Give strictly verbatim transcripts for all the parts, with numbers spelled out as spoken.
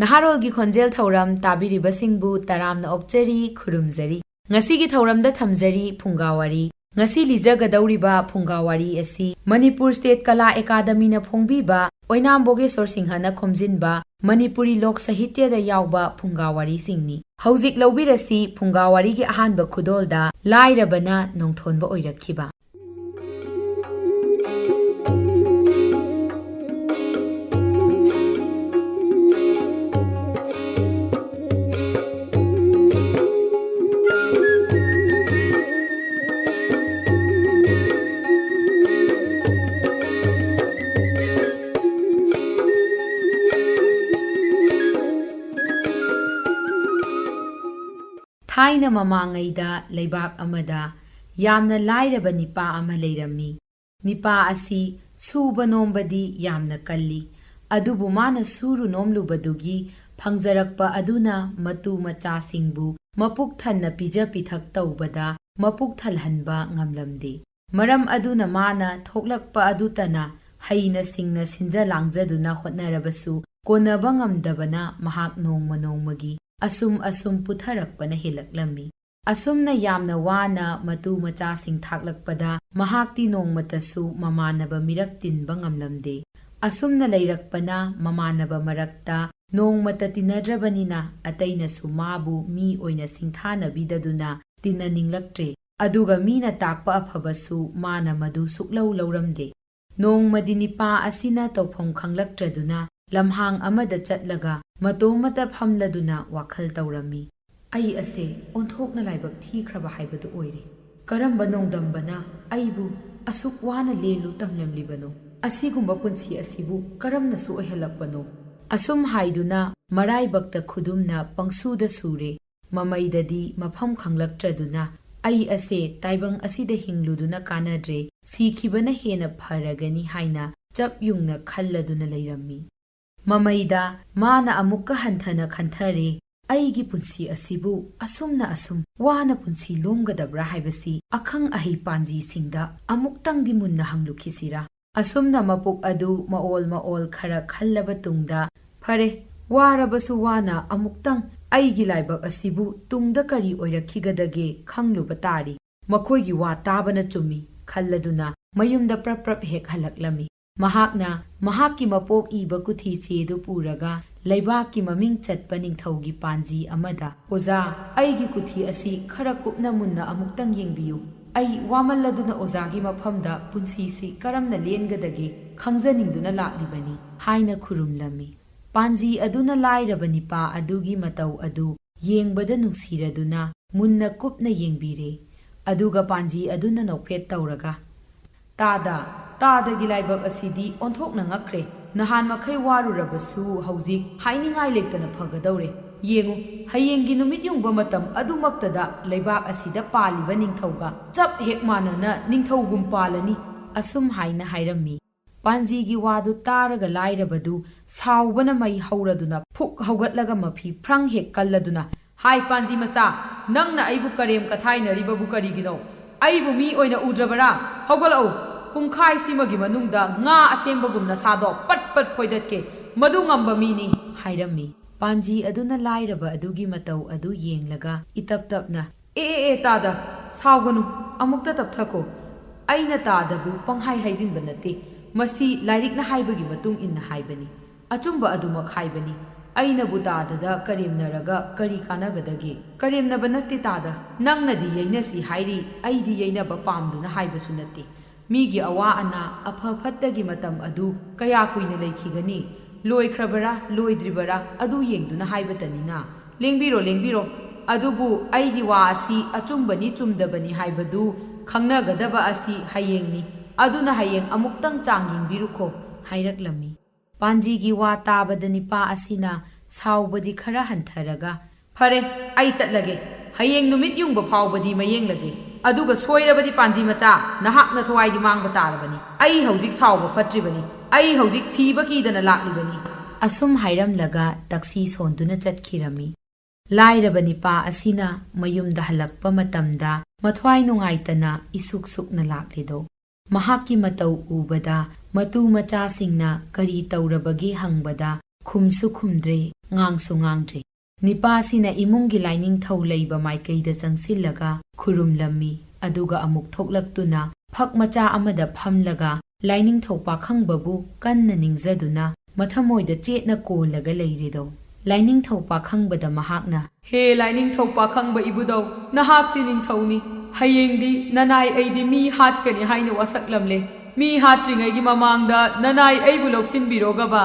ꯅꯍꯥꯔꯣꯜꯒꯤ ꯈꯣꯟꯖꯦꯜ ꯊꯧꯔꯝ ꯇꯥꯕꯤꯔꯤꯕꯁꯤꯡꯕꯨ ꯇꯔꯥꯝꯅ ꯑꯣꯛꯆꯔꯤ, ꯈꯨꯔꯨꯝꯖꯔꯤ꯫ ꯉꯁꯤꯒꯤ ꯊꯧꯔꯝꯗ ꯊꯝꯖꯔꯤ ꯐꯨꯡꯒꯥ ꯋꯥꯔꯤ꯫ ꯉꯁꯤ ꯂꯤꯖꯒꯗꯧꯔꯤꯕ ꯐꯨꯡꯒꯥ ꯋꯥꯔꯤ ꯑꯁꯤ ꯃꯅꯤꯄꯨꯔ ꯁ꯭ꯇꯦꯠ ꯀꯂꯥ ꯑꯦꯀꯥꯗꯃꯤꯅ ꯐꯣꯡꯕꯤꯕ ꯑꯣꯏꯅꯥꯝ ꯕꯣꯒꯦꯁꯣꯔ ꯁꯤꯡꯍꯅ ꯈꯣꯝꯖꯤꯟꯕ ꯃꯅꯤꯄꯨꯔꯤ ꯂꯣꯛ ꯁꯥꯍꯤꯇ꯭ꯌꯗ ꯌꯥꯎꯕ ꯐꯨꯡꯒꯥ ꯋꯥꯔꯤꯁꯤꯡꯅꯤ꯫ ꯍꯧꯖꯤꯛ ꯂꯧꯕꯤꯔꯁꯤ ꯐꯨꯡꯒꯥ ꯋꯥꯔꯤꯒꯤ ꯑꯍꯥꯟꯕ ꯈꯨꯗꯣꯜꯗ, ꯂꯥꯏꯔꯕꯅ ꯅꯣꯡꯊꯣꯟꯕ ꯑꯣꯏꯔꯛꯈꯤꯕ꯫ ꯊꯥꯏꯅ ꯃꯃꯥꯡꯉꯩꯗ ꯂꯩꯕꯥꯛ ꯑꯃꯗ ꯌꯥꯝꯅ ꯂꯥꯏꯔꯕ ꯅꯤꯄꯥ ꯑꯃ ꯂꯩꯔꯝꯃꯤ꯫ ꯅꯤꯄꯥ ꯑꯁꯤ ꯁꯨꯕ ꯅꯣꯝꯕꯗꯤ ꯌꯥꯝꯅ ꯀꯜꯂꯤ, ꯑꯗꯨꯕꯨ ꯃꯥꯅ ꯁꯨꯔꯨ ꯅꯣꯝꯂꯨꯕꯗꯨꯒꯤ ꯐꯪꯖꯔꯛꯄ ꯑꯗꯨꯅ ꯃꯇꯨ ꯃꯆꯥꯁꯤꯡꯕꯨ ꯃꯄꯨꯛ ꯊꯟꯅ ꯄꯤꯖ ꯄꯤꯊꯛ ꯇꯧꯕꯗ ꯃꯄꯨꯛ ꯊꯜꯍꯟꯕ ꯉꯝꯂꯝꯗꯦ꯫ ꯃꯔꯝ ꯑꯗꯨꯅ ꯃꯥꯅ ꯊꯣꯛꯂꯛꯄ ꯑꯗꯨꯇꯅ ꯍꯩꯅ ꯁꯤꯡꯅ ꯁꯤꯟꯖ ꯂꯥꯡꯖꯗꯨꯅ ꯍꯣꯠꯅꯔꯕꯁꯨ ꯀꯣꯟꯅꯕ ꯉꯝꯗꯕꯅ ꯃꯍꯥꯛ ꯅꯣꯡꯃ ꯅꯣꯡꯃꯒꯤ ꯑꯁꯨꯝ ꯑꯁꯨꯝ ꯄꯨꯊꯔꯛꯄꯅ ꯍꯦꯜꯂꯛꯂꯝꯃꯤ꯫ ꯑꯁꯨꯝꯅ ꯌꯥꯝꯅ ꯋꯥꯅ ꯃꯇꯨ ꯃꯆꯥꯁꯤꯡ ꯊꯥꯛꯂꯛꯄꯗ ꯃꯍꯥꯛꯇꯤ ꯅꯣꯡꯃꯇꯁꯨ ꯃꯃꯥꯟꯅꯕ ꯃꯤꯔꯛ ꯇꯤꯟꯕ ꯉꯝꯂꯝꯗꯦ꯫ ꯑꯁꯨꯝꯅ ꯂꯩꯔꯛꯄꯅ ꯃꯃꯥꯟꯅꯕ ꯃꯔꯛꯇ ꯅꯣꯡꯃꯇ ꯇꯤꯟꯅꯗ꯭ꯔꯕꯅꯤꯅ ꯑꯇꯩꯅꯁꯨ ꯃꯥꯕꯨ ꯃꯤ ꯑꯣꯏꯅ ꯁꯤꯡꯊꯥꯅꯕꯤꯗꯗꯨꯅ ꯇꯤꯟꯅꯅꯤꯡꯂꯛꯇ꯭ꯔꯦ꯫ ꯑꯗꯨꯒ ꯃꯤꯅ ꯇꯥꯛꯄ ꯑꯐꯕꯁꯨ ꯃꯥꯅ ꯃꯗꯨ ꯁꯨꯛꯂꯧ ꯂꯧꯔꯝꯗꯦ꯫ ꯅꯣꯡꯃꯗꯤ ꯅꯤꯄꯥ ꯑꯁꯤꯅ ꯇꯧꯐꯝ ꯈꯪꯂꯛꯇ꯭ꯔꯗꯨꯅ ꯂꯝꯍꯥꯡ ꯑꯃꯗ ꯆꯠꯂꯒ ꯃꯇꯣꯝꯇ ꯐꯝꯂꯗꯨꯅ ꯋꯥꯈꯜ ꯇꯧꯔꯝꯃꯤ꯫ "ꯑꯩ ꯑꯁꯦ ꯑꯣꯟꯊꯣꯛꯅ ꯂꯥꯏꯕꯛ ꯊꯤꯈ꯭ꯔꯕ ꯍꯥꯏꯕꯗꯨ ꯑꯣꯏꯔꯦ꯫ ꯀꯔꯝꯕ ꯅꯣꯡꯗꯝꯕꯅ ꯑꯩꯕꯨ ꯑꯁꯨꯛ ꯋꯥꯅ ꯂꯦꯜꯂꯨ ꯇꯝꯂꯝꯂꯤꯕꯅꯣ? ꯑꯁꯤꯒꯨꯝꯕ ꯄꯨꯟꯁꯤ ꯑꯁꯤꯕꯨ ꯀꯔꯝꯅꯁꯨ ꯑꯣꯏꯍꯜꯂꯛꯄꯅꯣ?" ꯑꯁꯨꯝ ꯍꯥꯏꯗꯨꯅ ꯃꯔꯥꯏꯕꯛꯇ ꯈꯨꯗꯨꯝꯅ ꯄꯪꯁꯨꯗ ꯁꯨꯔꯦ꯫ ꯃꯃꯩꯗꯗꯤ ꯃꯐꯝ ꯈꯪꯂꯛꯇ꯭ꯔꯗꯨꯅ, "ꯑꯩ ꯑꯁꯦ ꯇꯥꯏꯕꯪ ꯑꯁꯤꯗ ꯍꯤꯡꯂꯨꯗꯨꯅ ꯀꯥꯟꯅꯗ꯭ꯔꯦ, ꯁꯤꯈꯤꯕꯅ ꯍꯦꯟꯅ ꯐꯔꯒꯅꯤ" ꯍꯥꯏꯅ ꯆꯞ ꯌꯨꯡꯅ ꯈꯜꯂꯗꯨꯅ ꯂꯩꯔꯝꯃꯤ꯫ ꯃꯃꯩꯗ ꯃꯥꯅ ꯑꯃꯨꯛꯀ ꯍꯟꯊꯅ ꯈꯟꯊꯔꯦ, "ꯑꯩꯒꯤ ꯄꯨꯟꯁꯤ ꯑꯁꯤꯕꯨ ꯑꯁꯨꯝꯅ ꯑꯁꯨꯝ ꯋꯥꯅ ꯄꯨꯟꯁꯤ ꯂꯣꯝꯒꯗꯕ꯭ꯔꯥ ꯍꯥꯏꯕꯁꯤ ꯑꯈꯪ ꯑꯍꯩ ꯄꯥꯟꯖꯤꯁꯤꯡꯗ ꯑꯃꯨꯛꯇꯪꯗꯤ ꯃꯨꯟꯅ ꯍꯪꯂꯨꯈꯤꯁꯤꯔꯥ?" ꯑꯁꯨꯝꯅ ꯃꯄꯨꯛ ꯑꯗꯨ ꯃꯑꯣꯜ ꯃꯑꯣꯜ ꯈꯔ ꯈꯜꯂꯕ ꯇꯨꯡꯗ, "ꯐꯔꯦ, ꯋꯥꯔꯕꯁꯨ ꯋꯥꯅ ꯑꯃꯨꯛꯇꯪ ꯑꯩꯒꯤ ꯂꯥꯏꯕꯛ ꯑꯁꯤꯕꯨ ꯇꯨꯡꯗ ꯀꯔꯤ ꯑꯣꯏꯔꯛꯈꯤꯒꯗꯒꯦ ꯈꯪꯂꯨꯕ ꯇꯥꯔꯤ꯫ ꯃꯈꯣꯏꯒꯤ ꯋꯥ ꯇꯥꯕꯅ ꯆꯨꯝꯃꯤ ꯈꯜꯂꯗꯨꯅ ꯃꯌꯨꯝꯗ ꯄ꯭ꯔꯞ ꯄ꯭ꯔꯞ ꯍꯦꯛ ꯍꯜꯂꯛꯂꯝꯃꯤ꯫ ꯃꯍꯥꯛꯅ ꯃꯍꯥꯛꯀꯤ ꯃꯄꯣꯛ ꯏꯕ ꯀꯨꯊꯤ ꯆꯦꯗꯨ ꯄꯨꯔꯒ ꯂꯩꯕꯥꯛꯀꯤ ꯃꯃꯤꯡ ꯆꯠꯄ ꯅꯤꯡꯊꯧꯒꯤ ꯄꯥꯟꯖꯤ ꯑꯃꯗ, "ꯑꯣꯖꯥ, ꯑꯩꯒꯤ ꯀꯨꯊꯤ ꯑꯁꯤ ꯈꯔ ꯀꯨꯞꯅ ꯃꯨꯟꯅ ꯑꯃꯨꯛꯇꯪ ꯌꯦꯡꯕꯤꯌꯨ꯫ ꯑꯩ ꯋꯥꯃꯜꯂꯗꯨꯅ ꯑꯣꯖꯥꯒꯤ ꯃꯐꯝꯗ ꯄꯨꯟꯁꯤꯁꯤ ꯀꯔꯝꯅ ꯂꯦꯟꯒꯗꯒꯦ ꯈꯪꯖꯅꯤꯡꯗꯨꯅ ꯂꯥꯛꯂꯤꯕꯅꯤ" ꯍꯥꯏꯅ ꯈꯨꯔꯨꯝꯂꯝꯃꯤ꯫ ꯄꯥꯟꯖꯤ ꯑꯗꯨꯅ ꯂꯥꯏꯔꯕ ꯅꯤꯄꯥ ꯑꯗꯨꯒꯤ ꯃꯇꯧ ꯑꯗꯨ ꯌꯦꯡꯕꯗ ꯅꯨꯡꯁꯤꯔꯗꯨꯅ ꯃꯨꯟꯅ ꯀꯨꯞꯅ ꯌꯦꯡꯕꯤꯔꯦ꯫ ꯑꯗꯨꯒ ꯄꯥꯟꯖꯤ ꯑꯗꯨꯅ ꯅꯣꯛꯐꯦꯠ ꯇꯧꯔꯒ, "ꯇꯥꯗ, ꯇꯥꯗꯒꯤ ꯂꯥꯏꯕꯛ ꯑꯁꯤꯗꯤ ꯑꯣꯟꯊꯣꯛꯅ ꯉꯛꯈ꯭ꯔꯦ꯫ ꯅꯍꯥꯟ ꯃꯈꯩ ꯋꯥꯔꯨꯔꯕꯁꯨ ꯍꯧꯖꯤꯛ ꯍꯥꯏꯅꯤꯡꯉꯥꯏ ꯂꯩꯇꯅ ꯐꯒꯗꯧꯔꯦ꯫ ꯌꯦꯡꯉꯨ, ꯍꯌꯦꯡꯒꯤ ꯅꯨꯃꯤꯠ ꯌꯨꯡꯕ ꯃꯇꯝ ꯑꯗꯨꯃꯛꯇꯗ ꯂꯩꯕꯥꯛ ꯑꯁꯤꯗ ꯄꯥꯜꯂꯤꯕ ꯅꯤꯡꯊꯧꯒ ꯆꯞ ꯍꯦꯛ ꯃꯥꯟꯅꯅ ꯅꯤꯡꯊꯧꯒꯨꯝ ꯄꯥꯜꯂꯅꯤ" ꯑꯁꯨꯝ ꯍꯥꯏꯅ ꯍꯥꯏꯔꯝꯃꯤ꯫ ꯄꯥꯟꯖꯤꯒꯤ ꯋꯥꯗꯨ ꯇꯥꯔꯒ ꯂꯥꯏꯔꯕꯗꯨ ꯁꯥꯎꯕꯅ ꯃꯩ ꯍꯧꯔꯗꯨꯅ ꯐꯨꯛ ꯍꯧꯒꯠꯂꯒ ꯃꯐꯤ ꯐ꯭ꯔꯪ ꯍꯦꯛ ꯀꯜꯂꯗꯨꯅ, "ꯍꯥꯏ ꯄꯥꯟꯖꯤ ꯃꯆꯥ, ꯅꯪꯅ ꯑꯩꯕꯨ ꯀꯔꯦꯝ ꯀꯊꯥꯏꯅꯔꯤꯕꯕꯨ ꯀꯔꯤꯒꯤꯅꯣ? ꯑꯩꯕꯨ ꯃꯤ ꯑꯣꯏꯅ ꯎꯗ꯭ꯔꯕꯔꯥ? ꯍꯧꯒꯠꯂꯛꯎ! ꯄꯨꯡꯈꯥꯏꯁꯤꯃꯒꯤ ꯃꯅꯨꯡꯗ ꯉꯥ ꯑꯁꯦꯝꯕꯒꯨꯝ ꯅꯁꯥꯗꯣ ꯄꯠ ꯄꯠ ꯐꯣꯏꯗꯠꯀꯦ꯫ ꯃꯗꯨ ꯉꯝꯕ ꯃꯤꯅꯤ" ꯍꯥꯏꯔꯝꯃꯤ꯫ ꯄꯥꯟꯖꯤ ꯑꯗꯨꯅ ꯂꯥꯏꯔꯕ ꯑꯗꯨꯒꯤ ꯃꯇꯧ ꯑꯗꯨ ꯌꯦꯡꯂꯒ ꯏꯇꯞ ꯇꯞꯅ, "ꯑꯦ, ꯑꯦ, ꯑꯦ, ꯇꯥꯗ, ꯁꯥꯎꯒꯅꯨ, ꯑꯃꯨꯛꯇ ꯇꯞꯊꯈꯣ꯫ ꯑꯩꯅ ꯇꯥꯗꯕꯨ ꯄꯪꯍꯥꯏ ꯍꯥꯏꯖꯤꯟꯕ ꯅꯠꯇꯦ꯫ ꯃꯁꯤ ꯂꯥꯏꯔꯤꯛꯅ ꯍꯥꯏꯕꯒꯤ ꯃꯇꯨꯡ ꯏꯟꯅ ꯍꯥꯏꯕꯅꯤ꯫ ꯑꯆꯨꯝꯕ ꯑꯗꯨꯃꯛ ꯍꯥꯏꯕꯅꯤ꯫ ꯑꯩꯅꯕꯨ ꯇꯥꯗꯗ ꯀꯔꯦꯝꯅꯔꯒ ꯀꯔꯤ ꯀꯥꯟꯅꯒꯗꯒꯦ? ꯀꯔꯦꯝꯅꯕ ꯅꯠꯇꯦ ꯇꯥꯗ꯫ ꯅꯪꯅꯗꯤ ꯌꯩꯅꯁꯤ ꯍꯥꯏꯔꯤ, ꯑꯩꯗꯤ ꯌꯩꯅꯕ ꯄꯥꯝꯗꯨꯅ ꯍꯥꯏꯕꯁꯨ ꯅꯠꯇꯦ꯫ ꯃꯤꯒꯤ ꯑꯋꯥ ꯑꯅꯥ, ꯑꯐ ꯐꯠꯇꯒꯤ ꯃꯇꯝ ꯑꯗꯨ ꯀꯌꯥ ꯀꯨꯏꯅ ꯂꯩꯈꯤꯒꯅꯤ? ꯂꯣꯏꯈ꯭ꯔꯕꯔꯥ, ꯂꯣꯏꯗ꯭ꯔꯤꯕꯔꯥ, ꯑꯗꯨ ꯌꯦꯡꯗꯨꯅ ꯍꯥꯏꯕꯇꯅꯤꯅ꯫ ꯂꯦꯡꯕꯤꯔꯣ, ꯂꯦꯡꯕꯤꯔꯣ꯫ ꯑꯗꯨꯕꯨ ꯑꯩꯒꯤ ꯋꯥ ꯑꯁꯤ ꯑꯆꯨꯝꯕꯅꯤ ꯆꯨꯝꯗꯕꯅꯤ ꯍꯥꯏꯕꯗꯨ ꯈꯪꯅꯒꯗꯕ ꯑꯁꯤ ꯍꯌꯦꯡꯅꯤ꯫ ꯑꯗꯨꯅ ꯍꯌꯦꯡ ꯑꯃꯨꯛꯇꯪ ꯆꯥꯡ ꯌꯦꯡꯕꯤꯔꯨꯈꯣ" ꯍꯥꯏꯔꯛꯂꯝꯃꯤ꯫ ꯄꯥꯟꯖꯤꯒꯤ ꯋꯥ ꯇꯥꯕꯗ ꯅꯤꯄꯥ ꯑꯁꯤꯅ ꯁꯥꯎꯕꯗꯤ ꯈꯔ ꯍꯟꯊꯔꯒ, "ꯐꯔꯦ, ꯑꯩ ꯆꯠꯂꯒꯦ꯫ ꯍꯌꯦꯡ ꯅꯨꯃꯤꯠ ꯌꯨꯡꯕ ꯐꯥꯎꯕꯗꯤ ꯃꯌꯦꯡꯂꯒꯦ꯫ ꯑꯗꯨꯒ ꯁꯣꯏꯔꯕꯗꯤ ꯄꯥꯟꯖꯤ ꯃꯆꯥ, ꯅꯍꯥꯛ ꯅꯊꯋꯥꯏꯗꯤ ꯃꯥꯡꯕ ꯇꯥꯔꯕꯅꯤ꯫ ꯑꯩ ꯍꯧꯖꯤꯛ ꯁꯥꯎꯕ ꯐꯠꯇ꯭ꯔꯤꯕꯅꯤ꯫ ꯑꯩ ꯍꯧꯖꯤꯛ ꯁꯤꯕ ꯀꯤꯗꯅ ꯂꯥꯛꯂꯤꯕꯅꯤ" ꯑꯁꯨꯝ ꯍꯥꯏꯔꯝꯂꯒ ꯇꯛꯁꯤ ꯁꯣꯟꯗꯨꯅ ꯆꯠꯈꯤꯔꯝꯃꯤ꯫ ꯂꯥꯏꯔꯕ ꯅꯤꯄꯥ ꯑꯁꯤꯅ ꯃꯌꯨꯝꯗ ꯍꯜꯂꯛꯄ ꯃꯇꯝꯗ ꯃꯊ꯭ꯋꯥꯏ ꯅꯨꯡꯉꯥꯏꯇꯅ ꯏꯁꯨꯛ ꯁꯨꯛꯅ ꯂꯥꯛꯂꯤꯗꯣ꯫ ꯃꯍꯥꯛꯀꯤ ꯃꯇꯧ ꯎꯕꯗ ꯃꯇꯨ ꯃꯆꯥꯁꯤꯡꯅ ꯀꯔꯤ ꯇꯧꯔꯕꯒꯦ ꯍꯪꯕꯗ, ꯈꯨꯝꯁꯨ ꯈꯨꯝꯗ꯭ꯔꯦ, ꯉꯥꯡꯁꯨ ꯉꯥꯡꯗ꯭ꯔꯦ꯫ ꯅꯤꯄꯥꯁꯤꯅ ꯏꯃꯨꯡꯒꯤ ꯂꯥꯏꯅꯤꯡꯊꯧ ꯂꯩꯕ ꯃꯥꯏꯀꯩꯗ ꯆꯪꯁꯤꯜꯂꯒ ꯈꯨꯔꯨꯝꯂꯝꯃꯤ, ꯑꯗꯨꯒ ꯑꯃꯨꯛ ꯊꯣꯛꯂꯛꯇꯨꯅ ꯐꯛ ꯃꯆꯥ ꯑꯃꯗ ꯐꯝꯂꯒ ꯂꯥꯏꯅꯤꯡꯊꯧ ꯄꯥꯈꯪꯕꯕꯨ ꯀꯟꯅ ꯅꯤꯡꯖꯗꯨꯅ ꯃꯊꯃꯣꯏꯗ ꯆꯦꯠꯅ ꯀꯣꯜꯂꯒ ꯂꯩꯔꯦꯗꯣ꯫ ꯂꯥꯏꯅꯤꯡꯊꯧ ꯄꯥꯈꯪꯕꯗ ꯃꯍꯥꯛꯅ, "ꯍꯦ ꯂꯥꯏꯅꯤꯡꯊꯧ ꯄꯥꯈꯪꯕ ꯏꯕꯨꯙꯧ, ꯅꯍꯥꯛꯇꯤ ꯅꯤꯡꯊꯧꯅꯤ꯫ ꯍꯌꯦꯡꯗꯤ ꯅꯅꯥꯏ ꯑꯩꯗꯤ ꯃꯤ ꯍꯥꯠꯀꯅꯤ ꯍꯥꯏꯅ ꯋꯥꯁꯛꯂꯝꯂꯦ꯫ ꯃꯤ ꯍꯥꯠꯇ꯭ꯔꯤꯉꯩꯒꯤ ꯃꯃꯥꯡꯗ ꯅꯅꯥꯏ ꯑꯩꯕꯨ ꯂꯧꯁꯤꯟꯕꯤꯔꯣꯒꯕ꯫"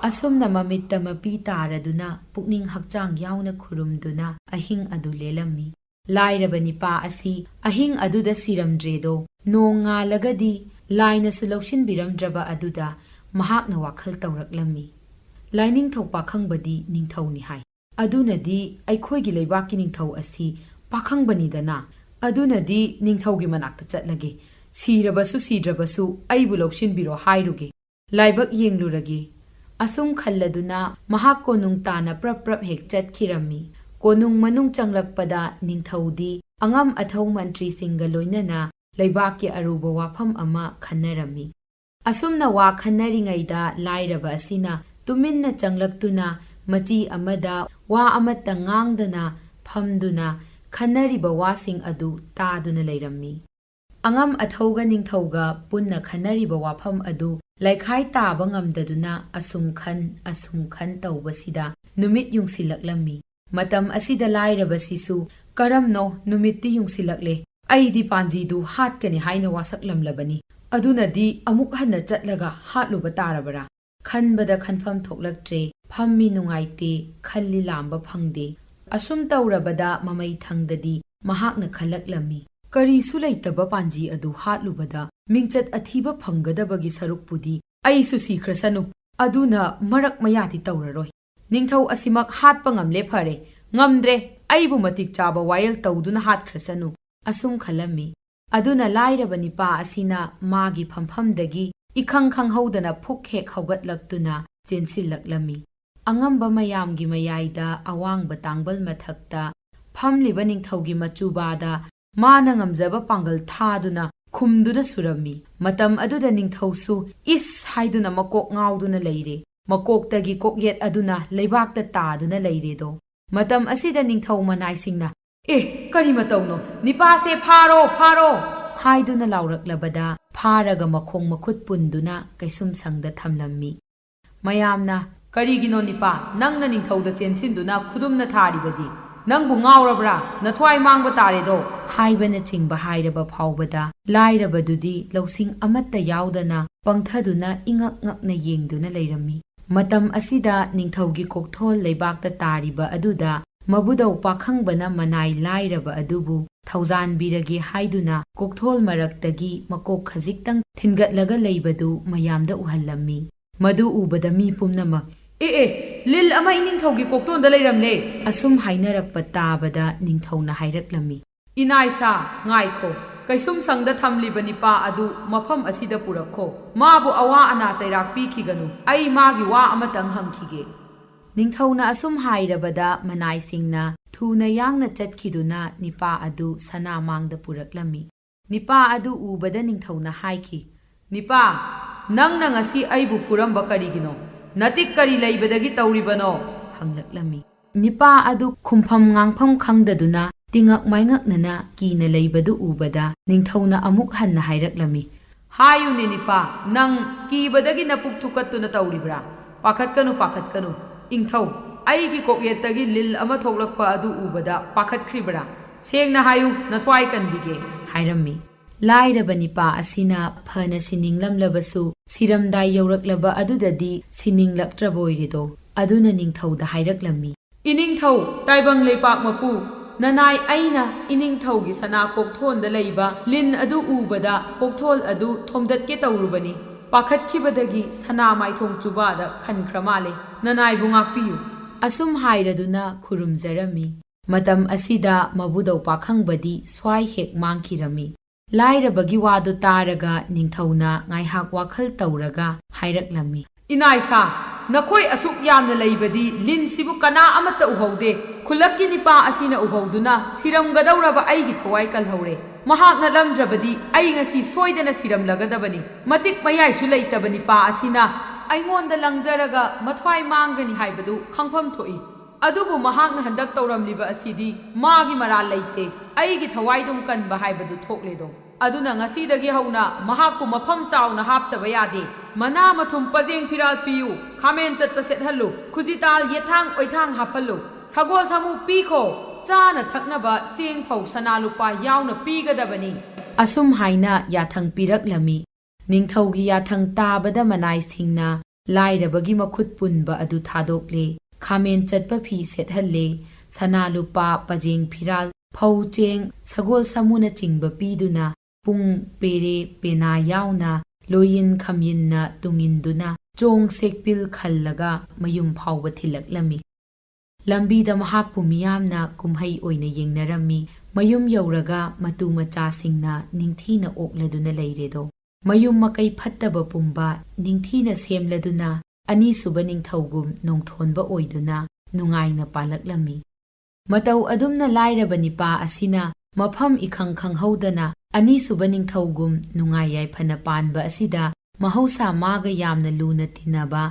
ꯑꯁꯨꯝꯅ ꯃꯃꯤꯠꯇ ꯃꯄꯤ ꯇꯥꯔꯗꯨꯅ ꯄꯨꯛꯅꯤꯡ ꯍꯛꯆꯥꯡ ꯌꯥꯎꯅ ꯈꯨꯔꯨꯝꯗꯨꯅ ꯑꯍꯤꯡ ꯑꯗꯨ ꯂꯦꯜꯂꯝꯃꯤ꯫ ꯂꯥꯏꯔꯕ ꯅꯤꯄꯥ ꯑꯁꯤ ꯑꯍꯤꯡ ꯑꯗꯨꯗ ꯁꯤꯔꯝꯗ꯭ꯔꯦꯗꯣ꯫ ꯅꯣꯡ ꯉꯥꯜꯂꯒꯗꯤ ꯂꯥꯏꯅꯁꯨ ꯂꯧꯁꯤꯟꯕꯤꯔꯝꯗ꯭ꯔꯕ ꯑꯗꯨꯗ ꯃꯍꯥꯛꯅ ꯋꯥꯈꯜ ꯇꯧꯔꯛꯂꯝꯃꯤ꯫ ꯂꯥꯏꯅꯤꯡꯊꯧ ꯄꯥꯈꯪꯕꯗꯤ ꯅꯤꯡꯊꯧꯅꯤ ꯍꯥꯏ꯫ ꯑꯗꯨꯅꯗꯤ ꯑꯩꯈꯣꯏꯒꯤ ꯂꯩꯕꯥꯛꯀꯤ ꯅꯤꯡꯊꯧ ꯑꯁꯤ ꯄꯥꯈꯪꯕꯅꯤꯗꯅ꯫ ꯑꯗꯨꯅꯗꯤ ꯅꯤꯡꯊꯧꯒꯤ ꯃꯅꯥꯛꯇ ꯆꯠꯂꯒꯦ꯫ ꯁꯤꯔꯕꯁꯨ ꯁꯤꯗ꯭ꯔꯕꯁꯨ ꯑꯩꯕꯨ ꯂꯧꯁꯤꯟꯕꯤꯔꯣ ꯍꯥꯏꯔꯨꯒꯦ꯫ ꯂꯥꯏꯕꯛ ꯌꯦꯡꯂꯨꯔꯒꯦ꯫ ꯑꯁꯨꯝ ꯈꯜꯂꯗꯨꯅ ꯃꯍꯥꯛ ꯀꯣꯅꯨꯡ ꯇꯥꯅ ꯄ꯭ꯔꯞ ꯄ꯭ꯔꯞ ꯍꯦꯛ ꯆꯠꯈꯤꯔꯝꯃꯤ꯫ ꯀꯣꯅꯨꯡ ꯃꯅꯨꯡ ꯆꯪꯂꯛꯄꯗ ꯅꯤꯡꯊꯧꯗꯤ ꯑꯉꯝ ꯑꯊꯧ ꯃꯟꯇ꯭ꯔꯤꯁꯤꯡꯒ ꯂꯣꯏꯅꯅ ꯂꯩꯕꯥꯛꯀꯤ ꯑꯔꯨꯕ ꯋꯥꯐꯝ ꯑꯃ ꯈꯟꯅꯔꯝꯃꯤ꯫ ꯑꯁꯨꯝꯅ ꯋꯥ ꯈꯟꯅꯔꯤꯉꯩꯗ ꯂꯥꯏꯔꯕ ꯑꯁꯤꯅ ꯇꯨꯃꯤꯟꯅ ꯆꯪꯂꯛꯇꯨꯅ ꯃꯆꯤ ꯑꯃꯗ ꯋꯥ ꯑꯃꯠꯇ ꯉꯥꯡꯗꯅ ꯐꯝꯗꯨꯅ ꯈꯟꯅꯔꯤꯕ ꯋꯥꯁꯤꯡ ꯑꯗꯨ ꯇꯥꯗꯨꯅ ꯂꯩꯔꯝꯃꯤ꯫ ꯑꯉꯝ ꯑꯊꯧꯒ ꯅꯤꯡꯊꯧꯒ ꯄꯨꯟꯅ ꯈꯟꯅꯔꯤꯕ ꯋꯥꯐꯝ ꯑꯗꯨ ꯂꯩꯈꯥꯏ ꯇꯥꯕ ꯉꯝꯗꯗꯨꯅ ꯑꯁꯨꯝ ꯈꯟ, ꯑꯁꯨꯝ ꯈꯟ ꯇꯧꯕꯁꯤꯗ ꯅꯨꯃꯤꯠ ꯌꯨꯡꯁꯤꯜꯂꯛꯂꯝꯃꯤ꯫ ꯃꯇꯝ ꯑꯁꯤꯗ ꯂꯥꯏꯔꯕꯁꯤꯁꯨ, "ꯀꯔꯝꯅꯣ ꯅꯨꯃꯤꯠꯇꯤ ꯌꯨꯡꯁꯤꯜꯂꯛꯂꯦ? ꯑꯩꯗꯤ ꯄꯥꯟꯖꯤꯗꯨ ꯍꯥꯠꯀꯅꯤ ꯍꯥꯏꯅ ꯋꯥꯁꯛꯂꯝꯂꯕꯅꯤ꯫ ꯑꯗꯨꯅꯗꯤ ꯑꯃꯨꯛ ꯍꯟꯅ ꯆꯠꯂꯒ ꯍꯥꯠꯂꯨꯕ ꯇꯥꯔꯕꯔꯥ?" ꯈꯟꯕꯗ ꯈꯟꯐꯝ ꯊꯣꯛꯂꯛꯇ꯭ꯔꯦ꯫ ꯐꯝꯃꯤ ꯅꯨꯡꯉꯥꯏꯇꯦ, ꯈꯜꯂꯤ ꯂꯥꯝꯕ ꯐꯪꯗꯦ꯫ ꯑꯁꯨꯝ ꯇꯧꯔꯕꯗ ꯃꯃꯩ ꯊꯪꯗꯗꯤ ꯃꯍꯥꯛꯅ ꯈꯜꯂꯛꯂꯝꯃꯤ, "ꯀꯔꯤꯁꯨ ꯂꯩꯇꯕ ꯄꯥꯟꯖꯤ ꯑꯗꯨ ꯍꯥꯠꯂꯨꯕꯗ ꯃꯤꯡꯆꯠ ꯑꯊꯤꯕ ꯐꯪꯒꯗꯕꯒꯤ ꯁꯔꯨꯛꯄꯨꯗꯤ ꯑꯩꯁꯨ ꯁꯤꯈ꯭ꯔꯁꯅꯨ꯫ ꯑꯗꯨꯅ ꯃꯔꯛ ꯃꯌꯥꯗꯤ ꯇꯧꯔꯔꯣꯏ꯫ ꯅꯤꯡꯊꯧ ꯑꯁꯤꯃꯛ ꯍꯥꯠꯄ ꯉꯝꯂꯦ ꯐꯔꯦ, ꯉꯝꯗ꯭ꯔꯦ, ꯑꯩꯕꯨ ꯃꯇꯤꯛ ꯆꯥꯕ ꯋꯥꯌꯦꯜ ꯇꯧꯗꯨꯅ ꯍꯥꯠꯈ꯭ꯔꯁꯅꯨ꯫" ꯑꯁꯨꯝ ꯈꯜꯂꯝꯃꯤ꯫ ꯑꯗꯨꯅ ꯂꯥꯏꯔꯕ ꯅꯤꯄꯥ ꯑꯁꯤꯅ ꯃꯥꯒꯤ ꯐꯝꯐꯝꯗꯒꯤ ꯏꯈꯪ ꯈꯪꯍꯧꯗꯅ ꯐꯨꯛ ꯍꯦꯛ ꯍꯧꯒꯠꯂꯛꯇꯨꯅ ꯆꯦꯟꯁꯤꯜꯂꯛꯂꯝꯃꯤ꯫ ꯑꯉꯝꯕ ꯃꯌꯥꯝꯒꯤ ꯃꯌꯥꯏꯗ ꯑꯋꯥꯡꯕ ꯇꯥꯡꯕꯜ ꯃꯊꯛꯇ ꯐꯝꯂꯤꯕ ꯅꯤꯡꯊꯧꯒꯤ ꯃꯆꯨꯕꯥꯗ ꯃꯥꯅ ꯉꯝꯖꯕ ꯄꯥꯡꯒꯜ ꯊꯥꯗꯨꯅ ꯈꯨꯝꯗꯨꯅ ꯁꯨꯔꯝꯃꯤ꯫ ꯃꯇꯝ ꯑꯗꯨꯗ ꯅꯤꯡꯊꯧꯁꯨ "ꯏꯁ" ꯍꯥꯏꯗꯨꯅ ꯃꯀꯣꯛ ꯉꯥꯎꯗꯨꯅ ꯂꯩꯔꯦ꯫ ꯃꯀꯣꯛꯇꯒꯤ ꯀꯣꯛꯌꯦꯠ ꯑꯗꯨꯅ ꯂꯩꯕꯥꯛꯇ ꯇꯥꯗꯨꯅ ꯂꯩꯔꯦꯗꯣ꯫ ꯃꯇꯝ ꯑꯁꯤꯗ ꯅꯤꯡꯊꯧ ꯃꯅꯥꯏꯁꯤꯡꯅ, "ꯑꯦ, ꯀꯔꯤ ꯃꯇꯧꯅꯣ? ꯅꯤꯄꯥꯁꯦ ꯐꯥꯔꯣ, ꯐꯥꯔꯣ!" ꯍꯥꯏꯗꯨꯅ ꯂꯥꯎꯔꯛꯂꯕꯗ ꯐꯥꯔꯒ ꯃꯈꯣꯡ ꯃꯈꯨꯠ ꯄꯨꯟꯗꯨꯅ ꯀꯩꯁꯨꯝꯁꯪꯗ ꯊꯝꯂꯝꯃꯤ꯫ ꯃꯌꯥꯝꯅ, "ꯀꯔꯤꯒꯤꯅꯣ ꯅꯤꯄꯥ, ꯅꯪꯅ ꯅꯤꯡꯊꯧꯗ ꯆꯦꯟꯁꯤꯟꯗꯨꯅ ꯈꯨꯗꯨꯝꯅ ꯊꯥꯔꯤꯕꯗꯤ? ꯅꯪꯕꯨ ꯉꯥꯎꯔꯕ꯭ꯔꯥ? ꯅꯊ꯭ꯋꯥꯏ ꯃꯥꯡꯕ ꯇꯥꯔꯦꯗꯣ!" ꯍꯥꯏꯕꯅꯆꯤꯡꯕ ꯍꯥꯏꯔꯕ ꯐꯥꯎꯕꯗ ꯂꯥꯏꯔꯕꯗꯨꯗꯤ ꯂꯧꯁꯤꯡ ꯑꯃꯠꯇ ꯌꯥꯎꯗꯅ ꯄꯪꯊꯗꯨꯅ ꯏꯉꯛ ꯉꯛꯅ ꯌꯦꯡꯗꯨꯅ ꯂꯩꯔꯝꯃꯤ꯫ ꯃꯇꯝ ꯑꯁꯤꯗ ꯅꯤꯡꯊꯧꯒꯤ ꯀꯣꯛꯊꯣꯜ ꯂꯩꯕꯥꯛꯇ ꯇꯥꯔꯤꯕ ꯑꯗꯨꯗ ꯃꯕꯨꯗꯧ ꯄꯥꯈꯪꯕꯅ ꯃꯅꯥꯏ ꯂꯥꯏꯔꯕ ꯑꯗꯨꯕꯨ ꯊꯧꯖꯥꯟꯕꯤꯔꯒꯦ ꯍꯥꯏꯗꯨꯅ ꯀꯣꯛꯊꯣꯜ ꯃꯔꯛꯇꯒꯤ ꯃꯀꯣꯛ ꯈꯖꯤꯛꯇꯪ ꯊꯤꯟꯒꯠꯂꯒ ꯂꯩꯕꯗꯨ ꯃꯌꯥꯝꯗ ꯎꯍꯜꯂꯝꯃꯤ꯫ ꯃꯗꯨ ꯎꯕꯗ ꯃꯤ ꯄꯨꯝꯅꯃꯛ, "ꯑꯦ, ꯑꯦ, ꯂꯤꯜ ꯑꯃ ꯏꯅꯤꯡꯊꯧꯒꯤ ꯀꯣꯛꯇꯣꯟꯗ ꯂꯩꯔꯝꯂꯦ!" ꯑꯁꯨꯝ ꯍꯥꯏꯅꯔꯛꯄ ꯇꯥꯕꯗ ꯅꯤꯡꯊꯧꯅ ꯍꯥꯏꯔꯛꯂꯝꯃꯤ, "ꯏꯅꯥꯏꯁꯥ, ꯉꯥꯏꯈꯣ, ꯀꯩꯁꯨꯝꯁꯪꯗ ꯊꯝꯂꯤꯕ ꯅꯤꯄꯥ ꯑꯗꯨ ꯃꯐꯝ ꯑꯁꯤꯗ ꯄꯨꯔꯛꯈꯣ꯫ ꯃꯥꯕꯨ ꯑꯋꯥ ꯑꯅꯥ ꯆꯩꯔꯥꯛ ꯄꯤꯈꯤꯒꯅꯨ꯫ ꯑꯩ ꯃꯥꯒꯤ ꯋꯥ ꯑꯃꯇꯪ ꯍꯪꯈꯤꯒꯦ꯫" ꯅꯤꯡꯊꯧꯅ ꯑꯁꯨꯝ ꯍꯥꯏꯔꯕꯗ ꯃꯅꯥꯏꯁꯤꯡꯅ ꯊꯨꯅ ꯌꯥꯡꯅ ꯆꯠꯈꯤꯗꯨꯅ ꯅꯤꯄꯥ ꯑꯗꯨ ꯁꯅꯥ ꯃꯥꯡꯗ ꯄꯨꯔꯛꯂꯝꯃꯤ꯫ ꯅꯤꯄꯥ ꯑꯗꯨ ꯎꯕꯗ ꯅꯤꯡꯊꯧꯅ ꯍꯥꯏꯈꯤ, "ꯅꯤꯄꯥ, ꯅꯪꯅ ꯉꯁꯤ ꯑꯩꯕꯨ ꯐꯨꯔꯝꯕ ꯀꯔꯤꯒꯤꯅꯣ? ꯅꯇꯤꯛ ꯀꯔꯤ ꯂꯩꯕꯗꯒꯤ ꯇꯧꯔꯤꯕꯅꯣ?" ꯍꯪꯂꯛꯂꯝꯃꯤ꯫ ꯅꯤꯄꯥ ꯑꯗꯨ ꯈꯨꯝꯐꯝ ꯉꯥꯡꯐꯝ ꯈꯪꯗꯗꯨꯅ ꯇꯤꯉꯛ ꯃꯥꯏꯉꯛꯅꯅ ꯀꯤꯅ ꯂꯩꯕꯗꯨ ꯎꯕꯗ ꯅꯤꯡꯊꯧꯅ ꯑꯃꯨꯛ ꯍꯟꯅ ꯍꯥꯏꯔꯛꯂꯝꯃꯤ, "ꯍꯥꯏꯌꯨꯅꯦ ꯅꯤꯄꯥ, ꯅꯪ ꯀꯤꯕꯗꯒꯤ ꯅꯄꯨꯛ ꯊꯨꯀꯠꯇꯨꯅ ꯇꯧꯔꯤꯕ꯭ꯔꯥ? ꯄꯥꯈꯠꯀꯅꯨ, ꯄꯥꯈꯠꯀꯅꯨ꯫ ꯏꯪꯊꯧ, ꯑꯩꯒꯤ ꯀꯣꯛꯌꯦꯠꯇꯒꯤ ꯂꯤꯜ ꯑꯃ ꯊꯣꯛꯂꯛꯄ ꯑꯗꯨ ꯎꯕꯗ ꯄꯥꯈꯠꯈ꯭ꯔꯤꯕ꯭ꯔꯥ? ꯁꯦꯡꯅ ꯍꯥꯏꯌꯨ, ꯅꯊ꯭ꯋꯥꯏ ꯀꯟꯕꯤꯒꯦ," ꯍꯥꯏꯔꯝꯃꯤ꯫ ꯂꯥꯏꯔꯕ ꯅꯤꯄꯥ ꯑꯁꯤꯅ ꯐꯅ ꯁꯤꯅꯤꯡꯂꯝꯂꯕꯁꯨ ꯁꯤꯔꯝꯗꯥꯏ ꯌꯧꯔꯛꯂꯕ ꯑꯗꯨꯗꯗꯤ ꯁꯤꯅꯤꯡꯂꯛꯇ꯭ꯔꯕꯣꯏꯔꯦꯗꯣ꯫ ꯑꯗꯨꯅ ꯅꯤꯡꯊꯧꯗ ꯍꯥꯏꯔꯛꯂꯝꯃꯤ, "ꯏꯅꯤꯡꯊꯧ, ꯇꯥꯏꯕꯪ ꯂꯩꯄꯥꯛ ꯃꯄꯨ, ꯅꯅꯥꯏ ꯑꯩꯅ ꯏꯅꯤꯡꯊꯧꯒꯤ ꯁꯅꯥ ꯀꯣꯛꯊꯣꯟꯗ ꯂꯩꯕ ꯂꯤꯟ ꯑꯗꯨ ꯎꯕꯗ ꯀꯣꯛꯊꯣꯜ ꯑꯗꯨ ꯊꯣꯝꯗꯠꯀꯦ ꯇꯧꯔꯨꯕꯅꯤ꯫ ꯄꯥꯈꯠꯈꯤꯕꯗꯒꯤ ꯁꯅꯥ ꯃꯥꯏꯊꯣꯡ ꯆꯨꯕꯥꯗ ꯈꯟꯈ꯭ꯔ ꯃꯥꯜꯂꯦ꯫ ꯅꯅꯥꯏꯕꯨ ꯉꯥꯛꯄꯤꯌꯨ꯫" ꯑꯁꯨꯝ ꯍꯥꯏꯔꯗꯨꯅ ꯈꯨꯔꯨꯝꯖꯔꯝꯃꯤ꯫ ꯃꯇꯝ ꯑꯁꯤꯗ ꯃꯕꯨꯗꯧ ꯄꯥꯈꯪꯕꯗꯤ ꯁ꯭ꯋꯥꯏ ꯍꯦꯛ ꯃꯥꯡꯈꯤꯔꯝꯃꯤ꯫ ꯂꯥꯏꯔꯕꯒꯤ ꯋꯥꯗꯨ ꯇꯥꯔꯒ ꯅꯤꯡꯊꯧꯅ ꯉꯥꯏꯍꯥꯛ ꯋꯥꯈꯜ ꯇꯧꯔꯒ ꯍꯥꯏꯔꯛꯂꯝꯃꯤ, "ꯏꯅꯥꯏꯁꯥ, ꯅꯈꯣꯏ ꯑꯁꯨꯛ ꯌꯥꯝꯅ ꯂꯩꯕꯗꯤ ꯂꯤꯟꯁꯤꯕꯨ ꯀꯅꯥ ꯑꯃꯠꯇ ꯎꯍꯧꯗꯦ꯫ ꯈꯨꯜꯂꯛꯀꯤ ꯅꯤꯄꯥ ꯑꯁꯤꯅ ꯎꯍꯧꯗꯨꯅ ꯁꯤꯔꯝꯒꯗꯧꯔꯕ ꯑꯩꯒꯤ ꯊꯋꯥꯏ ꯀꯜꯍꯧꯔꯦ꯫ ꯃꯍꯥꯛ ꯅꯠꯂꯝꯗ꯭ꯔꯕꯗꯤ ꯑꯩ ꯉꯁꯤ ꯁꯣꯏꯗꯅ ꯁꯤꯔꯝꯂꯒꯗꯕꯅꯤ꯫ ꯃꯇꯤꯛ ꯃꯌꯥꯏꯁꯨ ꯂꯩꯇꯕ ꯅꯤꯄꯥ ꯑꯁꯤꯅ ꯑꯩꯉꯣꯟꯗ ꯂꯪꯖꯔꯒ ꯃꯊ꯭ꯋꯥꯏ ꯃꯥꯡꯒꯅꯤ ꯍꯥꯏꯕꯗꯨ ꯈꯪꯐꯝ ꯊꯣꯛꯏ꯫ ꯑꯗꯨꯕꯨ ꯃꯍꯥꯛꯅ ꯍꯟꯗꯛ ꯇꯧꯔꯝꯂꯤꯕ ꯑꯁꯤꯗꯤ ꯃꯥꯒꯤ ꯃꯔꯥꯜ ꯂꯩꯇꯦ, ꯑꯩꯒꯤ ꯊꯋꯥꯏꯗꯨꯝ ꯀꯟꯕ ꯍꯥꯏꯕꯗꯨ ꯊꯣꯛꯂꯦꯗꯣ꯫ ꯑꯗꯨꯅ ꯉꯁꯤꯗꯒꯤ ꯍꯧꯅ ꯃꯍꯥꯛꯄꯨ ꯃꯐꯝ ꯆꯥꯎꯅ ꯍꯥꯞꯇꯕ ꯌꯥꯗꯦ꯫ ꯃꯅꯥ ꯃꯊꯨꯝ, ꯄꯖꯦꯡ ꯐꯤꯔꯥꯜ ꯄꯤꯌꯨ, ꯈꯥꯃꯦꯟ ꯆꯠꯄ ꯁꯦꯠꯍꯜꯂꯨ, ꯈꯨꯖꯤꯇꯥꯜ, ꯌꯦꯊꯥꯡ ꯑꯣꯏꯊꯥꯡ ꯍꯥꯞꯍꯜꯂꯨ, ꯁꯒꯣꯜ ꯁꯥꯃꯨ ꯄꯤꯈꯣ, ꯆꯥꯅ ꯊꯛꯅꯕ ꯆꯦꯡ ꯐꯧ ꯁꯅꯥ ꯂꯨꯄꯥ ꯌꯥꯎꯅ ꯄꯤꯒꯗꯕꯅꯤ꯫ ꯑꯁꯨꯝ ꯍꯥꯏꯅ ꯌꯥꯊꯪ ꯄꯤꯔꯛꯂꯝꯃꯤ꯫ ꯅꯤꯡꯊꯧꯒꯤ ꯌꯥꯊꯪ ꯇꯥꯕꯗ ꯃꯅꯥꯏꯁꯤꯡꯅ ꯂꯥꯏꯔꯕꯒꯤ ꯃꯈꯨꯠ ꯄꯨꯟꯕ ꯑꯗꯨ ꯊꯥꯗꯣꯛꯂꯦ, ꯈꯥꯃꯦꯟ ꯆꯠꯄ ꯐꯤ ꯁꯦꯠꯍꯜꯂꯦ, ꯁꯅꯥ ꯂꯨꯄꯥ, ꯄꯖꯦꯡ ꯐꯤꯔꯥꯜ, ꯐꯧ ꯆꯦꯡ, ꯁꯒꯣꯜ ꯁꯥꯃꯨꯅꯆꯤꯡꯕ ꯄꯤꯗꯨꯅ ꯄꯨꯡ, ꯄꯦꯔꯦ ꯄꯦꯅꯥ ꯌꯥꯎꯅ ꯂꯣꯏꯌꯤꯟ ꯈꯝꯌꯤꯟꯅ ꯇꯨꯡꯏꯟꯗꯨꯅ ꯆꯣꯡ ꯁꯦꯛꯄꯤꯜ ꯈꯜꯂꯒ ꯃꯌꯨꯝ ꯐꯥꯎꯕ ꯊꯤꯜꯂꯛꯂꯝꯃꯤ꯫ ꯂꯝꯕꯤꯗ ꯃꯍꯥꯛꯄꯨ ꯃꯤꯌꯥꯝꯅ ꯀꯨꯝꯍꯩ ꯑꯣꯏꯅ ꯌꯦꯡꯅꯔꯝꯃꯤ꯫ ꯃꯌꯨꯝ ꯌꯧꯔꯒ ꯃꯇꯨ ꯃꯆꯥꯁꯤꯡꯅ ꯅꯤꯡꯊꯤꯅ ꯑꯣꯛꯂꯗꯨꯅ ꯂꯩꯔꯦꯗꯣ꯫ ꯃꯌꯨꯝ ꯃꯀꯩ ꯐꯠꯇꯕ ꯄꯨꯝꯕ ꯅꯤꯡꯊꯤꯅ ꯁꯦꯝꯂꯗꯨꯅ ꯑꯅꯤꯁꯨꯕ ꯅꯤꯡꯊꯧꯒꯨꯝ ꯅꯣꯡꯊꯣꯟꯕ ꯑꯣꯏꯗꯨꯅ ꯅꯨꯡꯉꯥꯏꯅ ꯄꯥꯜꯂꯛꯂꯝꯃꯤ꯫ ꯃꯇꯧ ꯑꯗꯨꯝꯅ ꯂꯥꯏꯔꯕ ꯅꯤꯄꯥ ꯑꯁꯤꯅ ꯃꯐꯝ ꯏꯈꯪ ꯈꯪꯍꯧꯗꯅ ꯑꯅꯤꯁꯨꯕ ꯅꯤꯡꯊꯧꯒꯨꯝ ꯅꯨꯡꯉꯥꯏ ꯌꯥꯏꯐꯅ ꯄꯥꯟꯕ ꯑꯁꯤꯗ ꯃꯍꯧꯁꯥ ꯃꯥꯒ ꯌꯥꯝꯅ ꯂꯨꯅ ꯇꯤꯟꯅꯕ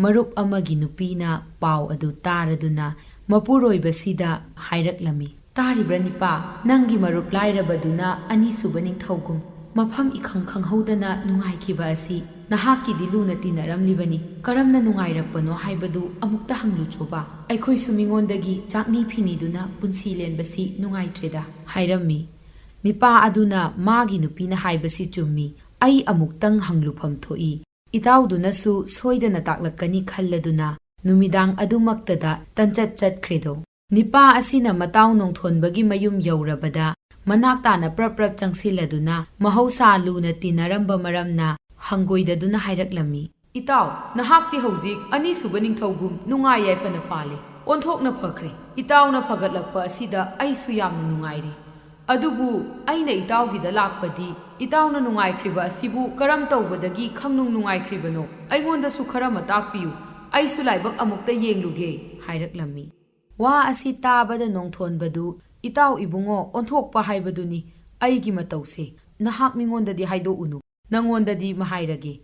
ꯃꯔꯨꯞ ꯑꯃꯒꯤ ꯅꯨꯄꯤꯅ ꯄꯥꯎ ꯑꯗꯨ ꯇꯥꯔꯗꯨꯅ ꯃꯄꯨꯔꯣꯏꯕꯁꯤꯗ ꯍꯥꯏꯔꯛꯂꯝꯃꯤ, "ꯇꯥꯔꯤꯕ꯭ꯔꯥ ꯅꯤꯄꯥ, ꯅꯪꯒꯤ ꯃꯔꯨꯞ ꯂꯥꯏꯔꯕꯗꯨꯅ ꯑꯅꯤꯁꯨꯕ ꯅꯤꯡꯊꯧꯒꯨꯝ ꯃꯐꯝ ꯏꯈꯪ ꯈꯪꯍꯧꯗꯅ ꯅꯨꯡꯉꯥꯏꯈꯤꯕ ꯑꯁꯤ ꯅꯍꯥꯛꯀꯤꯗꯤ ꯂꯨꯅ ꯇꯤꯟꯅꯔꯝꯂꯤꯕꯅꯤ, ꯀꯔꯝꯅ ꯅꯨꯡꯉꯥꯏꯔꯛꯄꯅꯣ ꯍꯥꯏꯕꯗꯨ ꯑꯃꯨꯛꯇ ꯍꯪꯂꯨꯆꯣꯕ꯫ ꯑꯩꯈꯣꯏꯁꯨ ꯃꯤꯉꯣꯟꯗꯒꯤ ꯆꯥꯛꯅꯤ ꯐꯤꯅꯤꯗꯨꯅ ꯄꯨꯟꯁꯤ ꯂꯦꯟꯕꯁꯤ ꯅꯨꯡꯉꯥꯏꯇ꯭ꯔꯦꯗ" ꯍꯥꯏꯔꯝꯃꯤ꯫ ꯅꯤꯄꯥ ꯑꯗꯨꯅ ꯃꯥꯒꯤ ꯅꯨꯄꯤꯅ ꯍꯥꯏꯕꯁꯤ ꯆꯨꯝꯃꯤ, ꯑꯩ ꯑꯃꯨꯛꯇꯪ ꯍꯪꯂꯨꯐꯝ ꯊꯣꯛꯏ꯫ ꯏꯇꯥꯎꯗꯨꯅꯁꯨ ꯁꯣꯏꯗꯅ ꯇꯥꯛꯂꯛꯀꯅꯤ ꯈꯜꯂꯗꯨꯅ ꯅꯨꯃꯤꯗꯥꯡ ꯑꯗꯨꯃꯛꯇꯗ ꯇꯟꯆꯠ ꯆꯠꯈ꯭ꯔꯦꯗꯣ꯫ ꯅꯤꯄꯥ ꯑꯁꯤꯅ ꯃꯇꯥꯎ ꯅꯣꯡꯊꯣꯟꯕꯒꯤ ꯃꯌꯨꯝ ꯌꯧꯔꯕꯗ ꯃꯅꯥꯛ ꯇꯥꯅ ꯄ꯭ꯔꯞ ꯄ꯭ꯔꯞ ꯆꯪꯁꯤꯜꯂꯗꯨꯅ ꯃꯍꯧꯁꯥ ꯂꯨꯅ ꯇꯤꯟꯅꯔꯝꯕ ꯃꯔꯝꯅ ꯍꯪꯒꯣꯏꯗꯗꯨꯅ ꯍꯥꯏꯔꯛꯂꯝꯃꯤ, "ꯏꯇꯥꯎ, ꯅꯍꯥꯛꯇꯤ ꯍꯧꯖꯤꯛ ꯑꯅꯤꯁꯨꯕ ꯅꯤꯡꯊꯧꯒꯨꯝ ꯅꯨꯡꯉꯥꯏ ꯌꯥꯏꯐꯅ ꯄꯥꯜꯂꯦ꯫ ꯑꯣꯟꯊꯣꯛꯅ ꯐꯈ꯭ꯔꯦ꯫ ꯏꯇꯥꯎꯅ ꯐꯒꯠꯂꯛꯄ ꯑꯁꯤꯗ ꯑꯩꯁꯨ ꯌꯥꯝꯅ ꯅꯨꯡꯉꯥꯏꯔꯦ꯫ ꯑꯗꯨꯕꯨ ꯑꯩꯅ ꯏꯇꯥꯎꯒꯤꯗ ꯂꯥꯛꯄꯗꯤ ꯏꯇꯥꯎꯅ ꯅꯨꯡꯉꯥꯏꯈ꯭ꯔꯤꯕ ꯑꯁꯤꯕꯨ ꯀꯔꯝ ꯇꯧꯕꯗꯒꯤ ꯈꯪꯅꯨꯡ ꯅꯨꯡꯉꯥꯏꯈ꯭ꯔꯤꯕꯅꯣ? ꯑꯩꯉꯣꯟꯗꯁꯨ ꯈꯔ ꯃꯇꯥꯛꯄꯤꯌꯨ꯫ ꯑꯩꯁꯨ ꯂꯥꯏꯕꯛ ꯑꯃꯨꯛꯇ ꯌꯦꯡꯂꯨꯒꯦ" ꯍꯥꯏꯔꯛꯂꯝꯃꯤ꯫ ꯋꯥ ꯑꯁꯤ ꯇꯥꯕꯗ ꯅꯣꯡꯊꯣꯟꯕꯗꯨ, "ꯏꯇꯥꯎ ꯏꯕꯨꯡꯉꯣ, ꯑꯣꯟꯊꯣꯛꯄ ꯍꯥꯏꯕꯗꯨꯅꯤ ꯑꯩꯒꯤ ꯃꯇꯧꯁꯦ꯫ ꯅꯍꯥꯛ ꯃꯤꯉꯣꯟꯗꯗꯤ ꯍꯥꯏꯗꯣꯛꯎꯅꯨ, ꯅꯉꯣꯟꯗꯗꯤ ꯃꯍꯥꯏꯔꯒꯦ"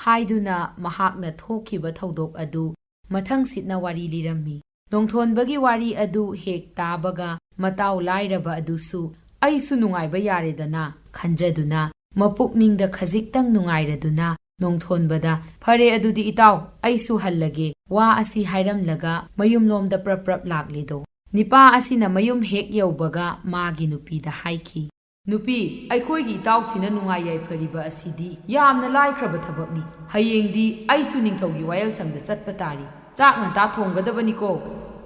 ꯍꯥꯏꯗꯨꯅ ꯃꯍꯥꯛꯅ ꯊꯣꯛꯈꯤꯕ ꯊꯧꯗꯣꯛ ꯑꯗꯨ ꯃꯊꯪꯁꯤꯠꯅ ꯋꯥꯔꯤ ꯂꯤꯔꯝꯃꯤ꯫ ꯅꯣꯡꯊꯣꯟꯕꯒꯤ ꯋꯥꯔꯤ ꯑꯗꯨ ꯍꯦꯛ ꯇꯥꯕꯒ ꯃꯇꯥꯎ ꯂꯥꯏꯔꯕ ꯑꯗꯨꯁꯨ "ꯑꯩꯁꯨ ꯅꯨꯡꯉꯥꯏꯕ ꯌꯥꯔꯦꯗꯅ" ꯈꯟꯖꯗꯨꯅ, ꯃꯄꯨꯛꯅꯤꯡꯗ ꯈꯖꯤꯛꯇꯪ ꯅꯨꯡꯉꯥꯏꯔꯗꯨꯅ, ꯅꯣꯡꯊꯣꯟꯕꯗ "ꯐꯔꯦ ꯑꯗꯨꯗꯤ ꯏꯇꯥꯎ, ꯑꯩꯁꯨ ꯍꯜꯂꯒꯦ" ꯋꯥ ꯑꯁꯤ ꯍꯥꯏꯔꯝꯂꯒ ꯃꯌꯨꯝꯂꯣꯝꯗ ꯄ꯭ꯔꯞ ꯄ꯭ꯔꯞ ꯂꯥꯛꯂꯦꯗꯣ꯫ ꯅꯤꯄꯥ ꯑꯁꯤꯅ ꯃꯌꯨꯝ ꯍꯦꯛ ꯌꯧꯕꯒ ꯃꯥꯒꯤ ꯅꯨꯄꯤꯗ ꯍꯥꯏꯈꯤ, "ꯅꯨꯄꯤ, ꯑꯩꯈꯣꯏꯒꯤ ꯏꯇꯥꯎꯁꯤꯅ ꯅꯨꯡꯉꯥꯏ ꯌꯥꯏꯐꯔꯤꯕ ꯑꯁꯤꯗꯤ ꯌꯥꯝꯅ ꯂꯥꯏꯈ꯭ꯔꯕ ꯊꯕꯛꯅꯤ꯫ ꯍꯌꯦꯡꯗꯤ ꯑꯩꯁꯨ ꯅꯤꯡꯊꯧꯒꯤ ꯋꯥꯌꯦꯜꯁꯪꯗ ꯆꯠꯄ ꯇꯥꯔꯤ꯫ ꯆꯥꯛ ꯉꯟꯇꯥ ꯊꯣꯡꯒꯗꯕꯅꯤꯀꯣ"꯫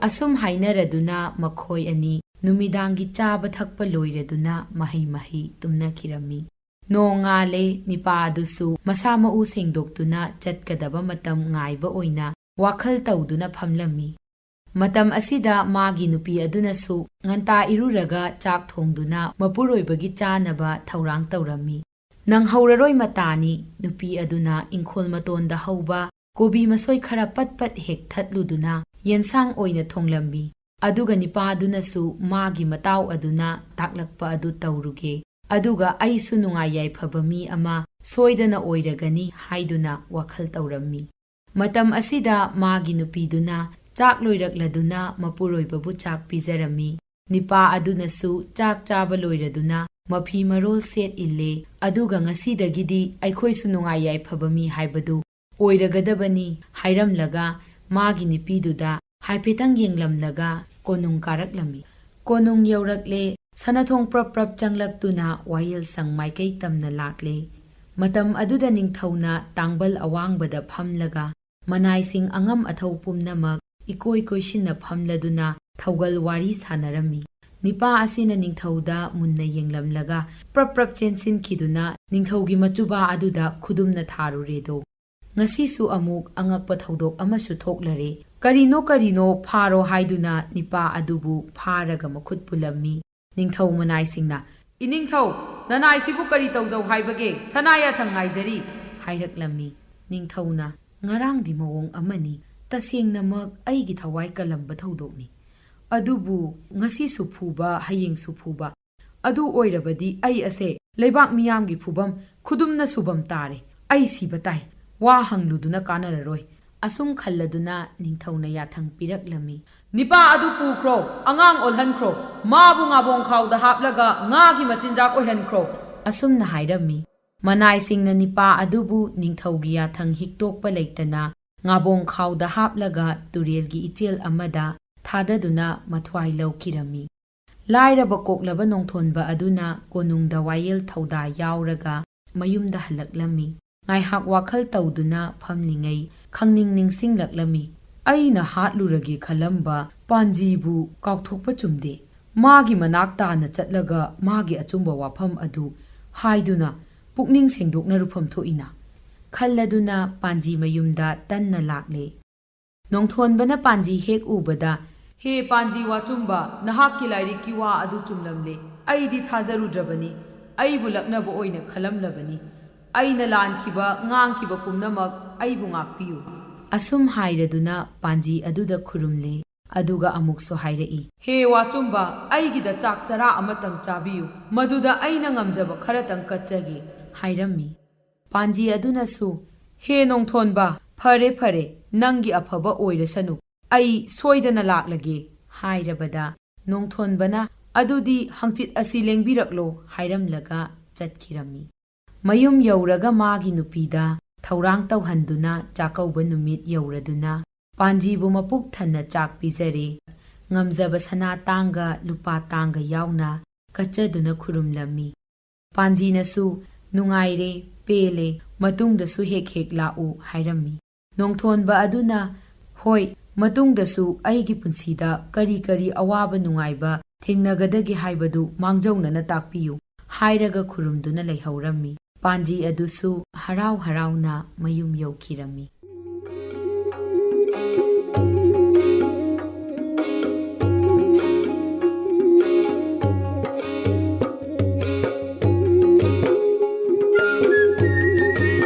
ꯑꯁꯨꯝ ꯍꯥꯏꯅꯔꯗꯨꯅ ꯃꯈꯣꯏ ꯑꯅꯤ ꯅꯨꯃꯤꯗꯥꯡꯒꯤ ꯆꯥꯕ ꯊꯛꯄ ꯂꯣꯏꯔꯗꯨꯅ ꯃꯍꯩ ꯃꯍꯩ ꯇꯨꯝꯅꯈꯤꯔꯝꯃꯤ꯫ ꯅꯣꯡꯉꯥꯜꯂꯦ, ꯅꯤꯄꯥ ꯑꯗꯨꯁꯨ ꯃꯁꯥ ꯃꯎ ꯁꯦꯡꯗꯣꯛꯇꯨꯅ ꯆꯠꯀꯗꯕ ꯃꯇꯝ ꯉꯥꯏꯕ ꯑꯣꯏꯅ ꯋꯥꯈꯜ ꯇꯧꯗꯨꯅ ꯐꯝꯂꯝꯃꯤ꯫ ꯃꯇꯝ ꯑꯁꯤꯗ ꯃꯥꯒꯤ ꯅꯨꯄꯤ ꯑꯗꯨꯅꯁꯨ ꯉꯟꯇꯥ ꯏꯔꯨꯔꯒ ꯆꯥꯛ ꯊꯣꯡꯗꯨꯅ ꯃꯄꯨꯔꯣꯏꯕꯒꯤ ꯆꯥꯅꯕ ꯊꯧꯔꯥꯡ ꯇꯧꯔꯝꯃꯤ꯫ "ꯅꯪꯍꯧꯔꯔꯣꯏ ꯃꯇꯥꯅꯤ", ꯅꯨꯄꯤ ꯑꯗꯨꯅ ꯏꯪꯈꯣꯜ ꯃꯇꯣꯟꯗ ꯍꯧꯕ ꯀꯣꯕꯤ ꯃꯁꯣꯏ ꯈꯔ ꯄꯠ ꯄꯠ ꯍꯦꯛ ꯊꯠꯂꯨꯗꯨꯅ ꯌꯦꯟꯁꯥꯡ ꯑꯣꯏꯅ ꯊꯣꯡꯂꯝꯃꯤ꯫ ꯑꯗꯨꯒ ꯅꯤꯄꯥꯗꯨꯅꯁꯨ ꯃꯥꯒꯤ ꯃꯇꯥꯎ ꯑꯗꯨꯅ ꯇꯥꯛꯂꯛꯄ ꯑꯗꯨ ꯇꯧꯔꯨꯒꯦ, ꯑꯗꯨꯒ ꯑꯩꯁꯨ ꯅꯨꯡꯉꯥꯏ ꯌꯥꯏꯐꯕ ꯃꯤ ꯑꯃ ꯁꯣꯏꯗꯅ ꯑꯣꯏꯔꯒꯅꯤ ꯍꯥꯏꯗꯨꯅ ꯋꯥꯈꯜ ꯇꯧꯔꯝꯃꯤ꯫ ꯃꯇꯝ ꯑꯁꯤꯗ ꯃꯥꯒꯤ ꯅꯨꯄꯤꯗꯨꯅ ꯆꯥꯛ ꯂꯣꯏꯔꯛꯂꯗꯨꯅ ꯃꯄꯨꯔꯣꯏꯕꯕꯨ ꯆꯥꯛ ꯄꯤꯖꯔꯝꯃꯤ꯫ ꯅꯤꯄꯥ ꯑꯗꯨꯅꯁꯨ ꯆꯥꯛ ꯆꯥꯕ ꯂꯣꯏꯔꯗꯨꯅ ꯃꯐꯤ ꯃꯔꯣꯜ ꯁꯦꯠ ꯏꯜꯂꯦ, ꯑꯗꯨꯒ "ꯉꯁꯤꯗꯒꯤꯗꯤ ꯑꯩꯈꯣꯏꯁꯨ ꯅꯨꯡꯉꯥꯏ ꯌꯥꯏꯐꯕ ꯃꯤ ꯍꯥꯏꯕꯗꯨ ꯑꯣꯏꯔꯒꯗꯕꯅꯤ" ꯍꯥꯏꯔꯝꯂꯒ ꯃꯥꯒꯤ ꯅꯨꯄꯤꯗꯨꯗ ꯍꯥꯏꯐꯦꯠꯇꯪ ꯌꯦꯡꯂꯝꯂꯒ ꯀꯣꯅꯨꯡ ꯀꯥꯔꯛꯂꯝꯃꯤ꯫ ꯀꯣꯅꯨꯡ ꯌꯧꯔꯛꯂꯦ, ꯁꯅꯥꯊꯣꯡ ꯄ꯭ꯔꯞ ꯄ꯭ꯔꯞ ꯆꯪꯂꯛꯇꯨꯅ ꯋꯥꯌꯦꯜꯁꯪ ꯃꯥꯏꯀꯩ ꯇꯝꯅ ꯂꯥꯛꯂꯦ꯫ ꯃꯇꯝ ꯑꯗꯨꯗ ꯅꯤꯡꯊꯧꯅ ꯇꯥꯡꯕꯜ ꯑꯋꯥꯡꯕꯗ ꯐꯝꯂꯒ ꯃꯅꯥꯏꯁꯤꯡ ꯑꯉꯝ ꯑꯊꯧ ꯄꯨꯝꯅꯃꯛ ꯏꯀꯣꯏ ꯀꯣꯏꯁꯤꯟꯅ ꯐꯝꯂꯗꯨꯅ ꯊꯧꯒꯜ ꯋꯥꯔꯤ ꯁꯥꯟꯅꯔꯝꯃꯤ꯫ ꯅꯤꯄꯥ ꯑꯁꯤꯅ ꯅꯤꯡꯊꯧꯗ ꯃꯨꯟꯅ ꯌꯦꯡꯂꯝꯂꯒ ꯄ꯭ꯔꯞ ꯄ꯭ꯔꯞ ꯆꯦꯟꯁꯤꯟꯈꯤꯗꯨꯅ ꯅꯤꯡꯊꯧꯒꯤ ꯃꯆꯨꯕꯥ ꯑꯗꯨꯗ ꯈꯨꯗꯨꯝꯅ ꯊꯥꯔꯨꯔꯦꯗꯣ꯫ ꯉꯁꯤꯁꯨ ꯑꯃꯨꯛ ꯑꯉꯛꯄ ꯊꯧꯗꯣꯛ ꯑꯃꯁꯨ ꯊꯣꯛꯂꯔꯦ꯫ "ꯀꯔꯤꯅꯣ ꯀꯔꯤꯅꯣ, ꯐꯥꯔꯣ" ꯍꯥꯏꯗꯨꯅ ꯅꯤꯄꯥ ꯑꯗꯨꯕꯨ ꯐꯥꯔꯒ ꯃꯈꯨꯠ ꯄꯨꯜꯂꯝꯃꯤ꯫ ꯅꯤꯡꯊꯧ ꯃꯅꯥꯏꯁꯤꯡꯅ, "ꯏꯅꯤꯡꯊꯧ, ꯅꯅꯥꯏꯁꯤꯕꯨ ꯀꯔꯤ ꯇꯧꯖꯧ ꯍꯥꯏꯕꯒꯦ? ꯁꯅꯥ ꯌꯥꯊꯪ ꯉꯥꯏꯖꯔꯤ" ꯍꯥꯏꯔꯛꯂꯝꯃꯤ꯫ ꯅꯤꯡꯊꯧꯅ, "ꯉꯔꯥꯡꯗꯤ ꯃꯑꯣꯡ ꯑꯃꯅꯤ, ꯇꯁꯦꯡꯅꯃꯛ ꯑꯩꯒꯤ ꯊꯋꯥꯏ ꯀꯜꯂꯝꯕ ꯊꯧꯗꯣꯛꯅꯤ꯫ ꯑꯗꯨꯕꯨ ꯉꯁꯤꯁꯨ ꯐꯨꯕ, ꯍꯌꯦꯡꯁꯨ ꯐꯨꯕ, ꯑꯗꯨ ꯑꯣꯏꯔꯕꯗꯤ ꯑꯩ ꯑꯁꯦ ꯂꯩꯕꯥꯛ ꯃꯤꯌꯥꯝꯒꯤ ꯐꯨꯐꯝ, ꯈꯨꯗꯨꯝꯅ ꯁꯨꯐꯝ ꯇꯥꯔꯦ꯫ ꯑꯩ ꯁꯤꯕ ꯇꯥꯏ"꯫ ꯋꯥ ꯍꯪꯂꯨꯗꯨꯅ ꯀꯥꯟꯅꯔꯔꯣꯏ꯫ ꯑꯁꯨꯝ ꯈꯜꯂꯗꯨꯅ ꯅꯤꯡꯊꯧꯅ ꯌꯥꯊꯪ ꯄꯤꯔꯛꯂꯝꯃꯤ꯫ "ꯅꯤꯄꯥ ꯑꯗꯨ ꯄꯨꯈ꯭ꯔꯣ, ꯑꯉꯥꯡ ꯑꯣꯜꯍꯟꯈ꯭ꯔꯣ, ꯃꯥꯕꯨ ꯉꯥꯕꯣꯡ ꯈꯥꯎꯗ ꯍꯥꯞꯂꯒ ꯉꯥꯒꯤ ꯃꯆꯤꯟꯖꯥꯛ ꯑꯣꯏꯍꯟꯈ꯭ꯔꯣ" ꯑꯁꯨꯝꯅ ꯍꯥꯏꯔꯝꯃꯤ꯫ ꯃꯅꯥꯏꯁꯤꯡꯅ ꯅꯤꯄꯥ ꯑꯗꯨꯕꯨ ꯅꯤꯡꯊꯧꯒꯤ ꯌꯥꯊꯪ ꯍꯤꯛꯇꯣꯛꯄ ꯂꯩꯇꯅ ꯉꯥꯕꯣꯡ ꯈꯥꯎꯗ ꯍꯥꯞꯂꯒ ꯇꯨꯔꯦꯜꯒꯤ ꯏꯆꯦꯜ ꯑꯃꯗ ꯊꯥꯗꯗꯨꯅ ꯃꯊ꯭ꯋꯥꯏ ꯂꯧꯈꯤꯔꯝꯃꯤ꯫ ꯂꯥꯏꯔꯕ ꯀꯣꯛꯂꯕ ꯅꯣꯡꯊꯣꯟꯕ ꯑꯗꯨꯅ ꯀꯣꯅꯨꯡꯗ ꯋꯥꯌꯦꯜ ꯊꯧꯗꯥ ꯌꯥꯎꯔꯒ ꯃꯌꯨꯝꯗ ꯍꯜꯂꯛꯂꯝꯃꯤ꯫ ꯉꯥꯏꯍꯥꯛ ꯋꯥꯈꯜ ꯇꯧꯗꯨꯅ ꯐꯝꯂꯤꯉꯩ ꯈꯪꯅꯤꯡ ꯅꯤꯡꯁꯤꯡꯂꯛꯂꯝꯃꯤ꯫ "ꯑꯩꯅ ꯍꯥꯠꯂꯨꯔꯒꯦ ꯈꯜꯂꯝꯕ ꯄꯥꯟꯖꯤꯕꯨ ꯀꯥꯎꯊꯣꯛꯄ ꯆꯨꯝꯗꯦ꯫ ꯃꯥꯒꯤ ꯃꯅꯥꯛ ꯇꯥꯅ ꯆꯠꯂꯒ ꯃꯥꯒꯤ ꯑꯆꯨꯝꯕ ꯋꯥꯐꯝ ꯑꯗꯨ ꯍꯥꯏꯗꯨꯅ ꯄꯨꯛꯅꯤꯡ ꯁꯦꯡꯗꯣꯛꯅꯔꯨꯐꯝ ꯊꯣꯛꯏꯅ" ꯈꯜꯂꯗꯨꯅ ꯄꯥꯟꯖꯤ ꯃꯌꯨꯝꯗ ꯇꯟꯅ ꯂꯥꯛꯂꯦ꯫ ꯅꯣꯡꯊꯣꯟꯕꯅ ꯄꯥꯟꯖꯤ ꯍꯦꯛ ꯎꯕꯗ, "ꯍꯦ ꯄꯥꯟꯖꯤ ꯋꯥꯆꯨꯝꯕ, ꯅꯍꯥꯛꯀꯤ ꯂꯥꯏꯔꯤꯛꯀꯤ ꯋꯥ ꯑꯗꯨ ꯆꯨꯝꯂꯝꯂꯦ꯫ ꯑꯩꯗꯤ ꯊꯥꯖꯔꯨꯗ꯭ꯔꯕꯅꯤ꯫ ꯑꯩꯕꯨ ꯂꯛꯅꯕ ꯑꯣꯏꯅ ꯈꯜꯂꯝꯂꯕꯅꯤ꯫ ꯑꯩꯅ ꯂꯥꯟꯈꯤꯕ, ꯉꯥꯡꯈꯤꯕ ꯄꯨꯝꯅꯃꯛ ꯑꯩꯕꯨ ꯉꯥꯛꯄꯤꯌꯨ" ꯑꯁꯨꯝ ꯍꯥꯏꯔꯗꯨꯅ ꯄꯥꯟꯖꯤ ꯑꯗꯨꯗ ꯈꯨꯔꯨꯝꯂꯦ꯫ ꯑꯗꯨꯒ ꯑꯃꯨꯛꯁꯨ ꯍꯥꯏꯔꯛꯏ, "ꯍꯦ ꯋꯥꯆꯨꯝꯕ, ꯑꯩꯒꯤꯗ ꯆꯥꯛ ꯆꯔꯥ ꯑꯃꯇꯪ ꯆꯥꯕꯤꯌꯨ, ꯃꯗꯨꯗ ꯑꯩꯅ ꯉꯝꯖꯕ ꯈꯔꯇꯪ ꯀꯠꯆꯒꯦ" ꯍꯥꯏꯔꯝꯃꯤ꯫ ꯄꯥꯟꯖꯤ ꯑꯗꯨꯅꯁꯨ, "ꯍꯦ ꯅꯣꯡꯊꯣꯟꯕ, ꯐꯔꯦ ꯐꯔꯦ, ꯅꯪꯒꯤ ꯑꯐꯕ ꯑꯣꯏꯔꯁꯅꯨ, ꯑꯩ ꯁꯣꯏꯗꯅ ꯂꯥꯛꯂꯒꯦ" ꯍꯥꯏꯔꯕꯗ, ꯅꯣꯡꯊꯣꯟꯕꯅ, "ꯑꯗꯨꯗꯤ ꯍꯪꯆꯤꯠ ꯑꯁꯤ ꯂꯦꯡꯕꯤꯔꯛꯂꯣ" ꯍꯥꯏꯔꯝꯂꯒ ꯆꯠꯈꯤꯔꯝꯃꯤ꯫ ꯃꯌꯨꯝ ꯌꯧꯔꯒ ꯃꯥꯒꯤ ꯅꯨꯄꯤꯗ ꯊꯧꯔꯥꯡ ꯇꯧꯍꯟꯗꯨꯅ ꯆꯥꯛꯀꯧꯕ ꯅꯨꯃꯤꯠ ꯌꯧꯔꯗꯨꯅ ꯄꯥꯟꯖꯤꯕꯨ ꯃꯄꯨꯛ ꯊꯟꯅ ꯆꯥꯛ ꯄꯤꯖꯔꯦ꯫ ꯉꯝꯖꯕ ꯁꯅꯥ ꯇꯥꯡꯒ ꯂꯨꯄꯥ ꯇꯥꯡꯒ ꯌꯥꯎꯅ ꯀꯠꯆꯗꯨꯅ ꯈꯨꯔꯨꯝꯂꯝꯃꯤ꯫ ꯄꯥꯟꯖꯤꯅꯁꯨ, "ꯅꯨꯡꯉꯥꯏꯔꯦ, ꯄꯦꯜꯂꯦ, ꯃꯇꯨꯡꯗꯁꯨ ꯍꯦꯛ ꯍꯦꯛ ꯂꯥꯛꯎ" ꯍꯥꯏꯔꯝꯃꯤ꯫ ꯅꯣꯡꯊꯣꯟꯕ ꯑꯗꯨꯅ, "ꯍꯣꯏ, ꯃꯇꯨꯡꯗꯁꯨ ꯑꯩꯒꯤ ꯄꯨꯟꯁꯤꯗ ꯀꯔꯤ ꯀꯔꯤ ꯑꯋꯥꯕ ꯅꯨꯡꯉꯥꯏꯕ ꯊꯦꯡꯅꯒꯗꯒꯦ ꯍꯥꯏꯕꯗꯨ ꯃꯥꯡꯖꯧꯅꯅ ꯇꯥꯛꯄꯤꯌꯨ" ꯍꯥꯏꯔꯒ ꯈꯨꯔꯨꯝꯗꯨꯅ ꯂꯩꯍꯧꯔꯝꯃꯤ꯫ ꯄꯥꯟꯖꯤ ꯑꯗꯨꯁꯨ ꯍꯔꯥꯎ ꯍꯔꯥꯎꯅ ꯃꯌꯨꯝ ꯌꯧꯈꯤꯔꯝꯃꯤ꯫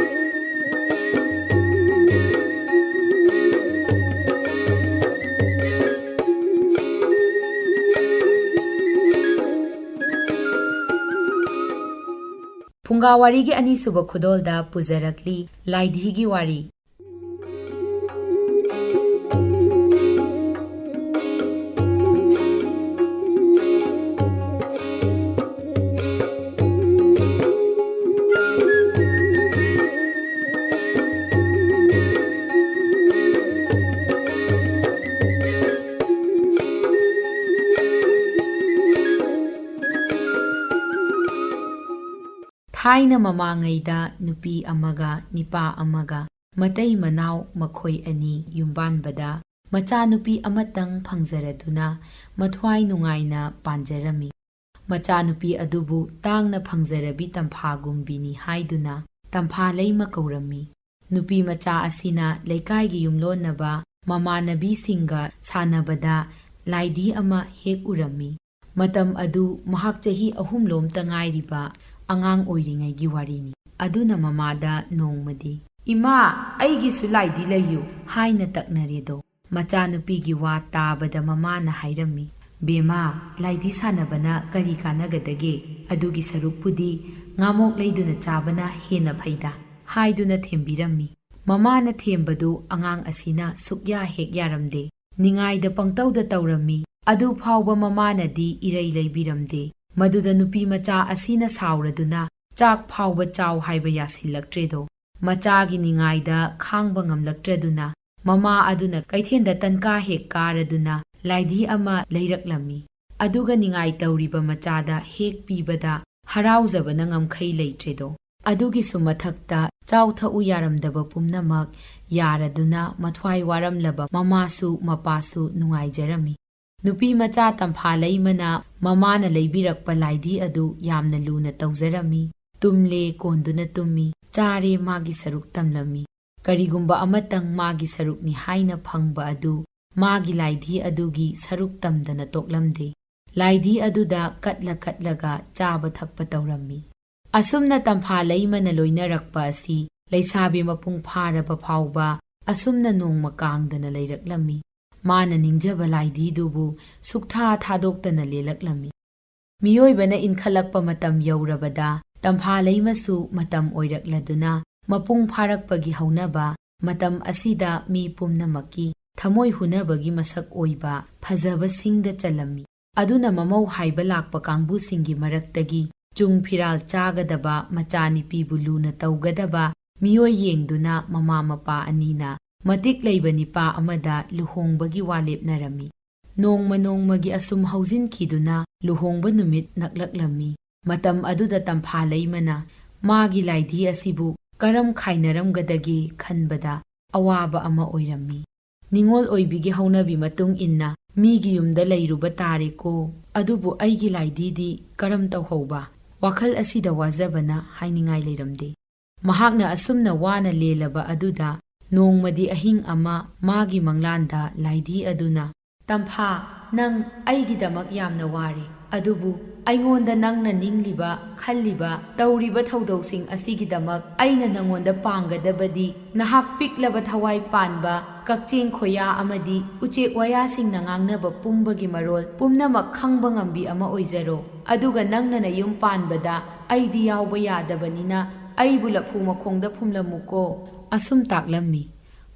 ꯐꯨꯡꯒꯥ ꯋꯥꯔꯤꯒꯤ ꯑꯅꯤꯁꯨꯕ ꯈꯨꯗꯣꯜꯗ ꯄꯨꯖꯔꯛꯂꯤ ꯂꯥꯏꯙꯤꯒꯤ ꯋꯥꯔꯤ꯫ ꯊꯥꯏꯅ ꯃꯃꯥꯡꯉꯩꯗ ꯅꯨꯄꯤ ꯑꯃꯒ ꯅꯤꯄꯥ ꯑꯃꯒ ꯃꯇꯩ ꯃꯅꯥꯎ ꯃꯈꯣꯏ ꯑꯅꯤ ꯌꯨꯝꯕꯥꯟꯕꯗ ꯃꯆꯥꯅꯨꯄꯤ ꯑꯃꯇꯪ ꯐꯪꯖꯔꯗꯨꯅ ꯃꯊ꯭ꯋꯥꯏ ꯅꯨꯡꯉꯥꯏꯅ ꯄꯥꯟꯖꯔꯝꯃꯤ꯫ ꯃꯆꯥꯅꯨꯄꯤ ꯑꯗꯨꯕꯨ ꯇꯥꯡꯅ ꯐꯪꯖꯔꯕꯤ ꯇꯝꯐꯥꯒꯨꯝꯕꯤꯅꯤ ꯍꯥꯏꯗꯨꯅ ꯇꯝꯐꯥ ꯂꯩꯃ ꯀꯧꯔꯝꯃꯤ꯫ ꯅꯨꯄꯤ ꯃꯆꯥ ꯑꯁꯤꯅ ꯂꯩꯀꯥꯏꯒꯤ ꯌꯨꯝꯂꯣꯟꯅꯕ ꯃꯃꯥꯟꯅꯕꯤꯁꯤꯡꯒ ꯁꯥꯟꯅꯕꯗ ꯂꯥꯏꯙꯤ ꯑꯃ ꯍꯦꯛ ꯎꯔꯝꯃꯤ꯫ ꯃꯇꯝ ꯑꯗꯨ ꯃꯍꯥꯛ ꯆꯍꯤ ꯑꯍꯨꯝꯂꯣꯝꯇ ꯉꯥꯏꯔꯤꯕ ꯑꯉꯥꯡ ꯑꯣꯏꯔꯤꯉꯩꯒꯤ ꯋꯥꯔꯤꯅꯤ꯫ ꯑꯗꯨꯅ ꯃꯃꯥꯗ ꯅꯣꯡꯃꯗꯤ, "ꯏꯃꯥ, ꯑꯩꯒꯤꯁꯨ ꯂꯥꯏꯙꯤ ꯂꯩꯌꯨ" ꯍꯥꯏꯅ ꯇꯛꯅꯔꯦꯗꯣ꯫ ꯃꯆꯥꯅꯨꯄꯤꯒꯤ ꯋꯥ ꯇꯥꯕꯗ ꯃꯃꯥꯅ ꯍꯥꯏꯔꯝꯃꯤ, "ꯕꯦꯃꯥ, ꯂꯥꯏꯙꯤ ꯁꯥꯟꯅꯕꯅ ꯀꯔꯤ ꯀꯥꯟꯅꯒꯗꯒꯦ? ꯑꯗꯨꯒꯤ ꯁꯔꯨꯛꯄꯨꯗꯤ ꯉꯥꯃꯣꯛ ꯂꯩꯗꯨꯅ ꯆꯥꯕꯅ ꯍꯦꯟꯅ ꯐꯩꯗ" ꯍꯥꯏꯗꯨꯅ ꯊꯦꯝꯕꯤꯔꯝꯃꯤ꯫ ꯃꯃꯥꯅ ꯊꯦꯝꯕꯗꯨ ꯑꯉꯥꯡ ꯑꯁꯤꯅ ꯁꯨꯛꯌꯥ ꯍꯦꯛ ꯌꯥꯔꯝꯗꯦ꯫ ꯅꯤꯡꯉꯥꯏꯗ ꯄꯪꯇꯧꯗ ꯇꯧꯔꯝꯃꯤ꯫ ꯑꯗꯨ ꯐꯥꯎꯕ ꯃꯃꯥꯅꯗꯤ ꯏꯔꯩ ꯂꯩꯕꯤꯔꯝꯗꯦ꯫ ꯃꯗꯨꯗ ꯅꯨꯄꯤ ꯃꯆꯥ ꯑꯁꯤꯅ ꯁꯥꯎꯔꯗꯨꯅ ꯆꯥꯛ ꯐꯥꯎꯕ ꯆꯥꯎ ꯍꯥꯏꯕ ꯌꯥꯁꯤꯜꯂꯛꯇ꯭ꯔꯦꯗꯣ꯫ ꯃꯆꯥꯒꯤ ꯅꯤꯡꯉꯥꯏꯗ ꯈꯥꯡꯕ ꯉꯝꯂꯛꯇ꯭ꯔꯗꯨꯅ ꯃꯃꯥ ꯑꯗꯨꯅ ꯀꯩꯊꯦꯜꯗ ꯇꯟꯀꯥ ꯍꯦꯛ ꯀꯥꯔꯗꯨꯅ ꯂꯥꯏꯙꯤ ꯑꯃ ꯂꯩꯔꯛꯂꯝꯃꯤ꯫ ꯑꯗꯨꯒ ꯅꯤꯡꯉꯥꯏ ꯇꯧꯔꯤꯕ ꯃꯆꯥꯗ ꯍꯦꯛ ꯄꯤꯕꯗ ꯍꯔꯥꯎꯖꯕꯅ ꯉꯝꯈꯩ ꯂꯩꯇ꯭ꯔꯦꯗꯣ꯫ ꯑꯗꯨꯒꯤꯁꯨ ꯃꯊꯛꯇ ꯆꯥꯎ ꯊꯛꯎ ꯌꯥꯔꯝꯗꯕ ꯄꯨꯝꯅꯃꯛ ꯌꯥꯔꯗꯨꯅ ꯃꯊ꯭ꯋꯥꯏ ꯋꯥꯔꯝꯂꯕ ꯃꯃꯥꯁꯨ ꯃꯄꯥꯁꯨ ꯅꯨꯡꯉꯥꯏꯖꯔꯝꯃꯤ꯫ ꯅꯨꯄꯤ ꯃꯆꯥ ꯇꯝꯐꯥ ꯂꯩꯃꯅ ꯃꯃꯥꯅ ꯂꯩꯕꯤꯔꯛꯄ ꯂꯥꯏꯙꯤ ꯑꯗꯨ ꯌꯥꯝꯅ ꯂꯨꯅ ꯇꯧꯖꯔꯝꯃꯤ꯫ ꯇꯨꯝꯂꯦ ꯀꯣꯟꯗꯨꯅ ꯇꯨꯝꯃꯤ, ꯆꯥꯔꯦ ꯃꯥꯒꯤ ꯁꯔꯨꯛ ꯇꯝꯂꯝꯃꯤ꯫ ꯀꯔꯤꯒꯨꯝꯕ ꯑꯃꯇꯪ ꯃꯥꯒꯤ ꯁꯔꯨꯛꯅꯤ ꯍꯥꯏꯅ ꯐꯪꯕ ꯑꯗꯨ ꯃꯥꯒꯤ ꯂꯥꯏꯙꯤ ꯑꯗꯨꯒꯤ ꯁꯔꯨꯛ ꯇꯝꯗꯅ ꯇꯣꯛꯂꯝꯗꯦ꯫ ꯂꯥꯏꯙꯤ ꯑꯗꯨꯗ ꯀꯠꯂ ꯀꯠꯂꯒ ꯆꯥꯕ ꯊꯛꯄ ꯇꯧꯔꯝꯃꯤ꯫ ꯑꯁꯨꯝꯅ ꯇꯝꯐꯥ ꯂꯩꯃꯅ ꯂꯣꯏꯅꯔꯛꯄ ꯑꯁꯤ ꯂꯩꯁꯥꯕꯤ ꯃꯄꯨꯡ ꯐꯥꯔꯕ ꯐꯥꯎꯕ ꯑꯁꯨꯝꯅ ꯅꯣꯡꯃ ꯀꯥꯡꯗꯅ ꯂꯩꯔꯛꯂꯝꯃꯤ꯫ ꯃꯥꯅ ꯅꯤꯡꯖꯕ ꯂꯥꯏꯙꯤꯗꯨꯕꯨ ꯁꯨꯛꯊꯥ ꯊꯥꯗꯣꯛꯇꯅ ꯂꯦꯜꯂꯛꯂꯝꯃꯤ꯫ ꯃꯤꯑꯣꯏꯕꯅ ꯏꯟꯈꯠꯂꯛꯄ ꯃꯇꯝ ꯌꯧꯔꯕꯗ ꯇꯝꯐꯥ ꯂꯩꯃꯁꯨ ꯃꯇꯝ ꯑꯣꯏꯔꯛꯂꯗꯨꯅ ꯃꯄꯨꯡ ꯐꯥꯔꯛꯄꯒꯤ ꯍꯧꯅꯕ ꯃꯇꯝ ꯑꯁꯤꯗ ꯃꯤ ꯄꯨꯝꯅꯃꯛꯀꯤ ꯊꯃꯣꯏ ꯍꯨꯅꯕꯒꯤ ꯃꯁꯛ ꯑꯣꯏꯕ ꯐꯖꯕꯁꯤꯡꯗ ꯆꯜꯂꯝꯃꯤ꯫ ꯑꯗꯨꯅ ꯃꯃꯧ ꯍꯥꯏꯕ ꯂꯥꯛꯄ ꯀꯥꯡꯕꯨꯁꯤꯡꯒꯤ ꯃꯔꯛꯇꯒꯤ ꯆꯨꯡ ꯐꯤꯔꯥꯜ ꯆꯥꯒꯗꯕ ꯃꯆꯥꯅꯤꯄꯤꯕꯨ ꯂꯨꯅ ꯇꯧꯒꯗꯕ ꯃꯤꯑꯣꯏ ꯌꯦꯡꯗꯨꯅ ꯃꯃꯥ ꯃꯄꯥ ꯑꯅꯤꯅ ꯃꯇꯤꯛ ꯂꯩꯕ ꯅꯤꯄꯥ ꯑꯃꯗ ꯂꯨꯍꯣꯡꯕꯒꯤ ꯋꯥ ꯂꯦꯞꯅꯔꯝꯃꯤ꯫ ꯅꯣꯡꯃ ꯅꯣꯡꯃꯒꯤ ꯑꯁꯨꯝ ꯍꯧꯖꯤꯟꯈꯤꯗꯨꯅ ꯂꯨꯍꯣꯡꯕ ꯅꯨꯃꯤꯠ ꯅꯛꯂꯛꯂꯝꯃꯤ꯫ ꯃꯇꯝ ꯑꯗꯨꯗ ꯇꯝꯐꯥ ꯂꯩꯃꯅ ꯃꯥꯒꯤ ꯂꯥꯏꯙꯤ ꯑꯁꯤꯕꯨ ꯀꯔꯝ ꯈꯥꯏꯅꯔꯝꯒꯗꯒꯦ ꯈꯟꯕꯗ ꯑꯋꯥꯕ ꯑꯃ ꯑꯣꯏꯔꯝꯃꯤ꯫ ꯅꯤꯉꯣꯜ ꯑꯣꯏꯕꯤꯒꯤ ꯍꯧꯅꯕꯤ ꯃꯇꯨꯡ ꯏꯟꯅ ꯃꯤꯒꯤ ꯌꯨꯝꯗ ꯂꯩꯔꯨꯕ ꯇꯥꯔꯦꯀꯣ, ꯑꯗꯨꯕꯨ ꯑꯩꯒꯤ ꯂꯥꯏꯙꯤꯗꯤ ꯀꯔꯝ ꯇꯧꯍꯧꯕ? ꯋꯥꯈꯜ ꯑꯁꯤꯗ ꯋꯥꯖꯕꯅ ꯍꯥꯏꯅꯤꯡꯉꯥꯏ ꯂꯩꯔꯝꯗꯦ꯫ ꯃꯍꯥꯛꯅ ꯑꯁꯨꯝꯅ ꯋꯥꯅ ꯂꯦꯜꯂꯕ ꯑꯗꯨꯗ ꯅꯣꯡꯃꯗꯤ ꯑꯍꯤꯡ ꯑꯃ ꯃꯥꯒꯤ ꯃꯪꯂꯥꯟꯗ ꯂꯥꯏꯙꯤ ꯑꯗꯨꯅ, "ꯇꯝꯐꯥ, ꯅꯪ ꯑꯩꯒꯤꯗꯃꯛ ꯌꯥꯝꯅ ꯋꯥꯔꯦ, ꯑꯗꯨꯕꯨ ꯑꯩꯉꯣꯟꯗ ꯅꯪꯅ ꯅꯤꯡꯂꯤꯕ, ꯈꯜꯂꯤꯕ, ꯇꯧꯔꯤꯕ ꯊꯧꯗꯧꯁꯤꯡ ꯑꯁꯤꯒꯤꯗꯃꯛ ꯑꯩꯅ ꯅꯉꯣꯟꯗ ꯄꯥꯡꯒꯗꯕꯗꯤ ꯅꯍꯥꯛ ꯄꯤꯛꯂꯕ ꯊꯋꯥꯏ ꯄꯥꯟꯕ ꯀꯛꯆꯦꯡ ꯈꯣꯌꯥ ꯑꯃꯗꯤ ꯎꯆꯦꯛ ꯋꯥꯌꯥꯁꯤꯡꯅ ꯉꯥꯡꯅꯕ ꯄꯨꯝꯕꯒꯤ ꯃꯔꯣꯜ ꯄꯨꯝꯅꯃꯛ ꯈꯪꯕ ꯉꯝꯕꯤ ꯑꯃ ꯑꯣꯏꯖꯔꯣ꯫ ꯑꯗꯨꯒ ꯅꯪꯅ ꯅꯌꯨꯝ ꯄꯥꯟꯕꯗ ꯑꯩꯗꯤ ꯌꯥꯎꯕ ꯌꯥꯗꯕꯅꯤꯅ ꯑꯩꯕꯨ ꯂꯐꯨ ꯃꯈꯣꯡꯗ ꯐꯨꯝꯂꯝꯃꯨꯀꯣ," ꯑꯁꯨꯝ ꯇꯥꯛꯂꯝꯃꯤ꯫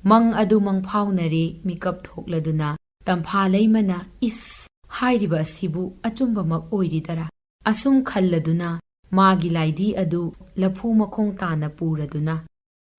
ꯃꯪ ꯑꯗꯨ ꯃꯪꯐꯥꯎꯅꯔꯦ꯫ ꯃꯤꯀꯞ ꯊꯣꯛꯂꯗꯨꯅ ꯇꯝꯐꯥ ꯂꯩꯃꯅ, "ꯏꯁ, ꯍꯥꯏꯔꯤꯕ ꯑꯁꯤꯕꯨ ꯑꯆꯨꯝꯕꯃꯛ ꯑꯣꯏꯔꯤꯗꯔꯥ?" ꯑꯁꯨꯝ ꯈꯜꯂꯗꯨꯅ ꯃꯥꯒꯤ ꯂꯥꯏꯙꯤ ꯑꯗꯨ ꯂꯐꯨ ꯃꯈꯣꯡ ꯇꯥꯅ ꯄꯨꯔꯗꯨꯅ,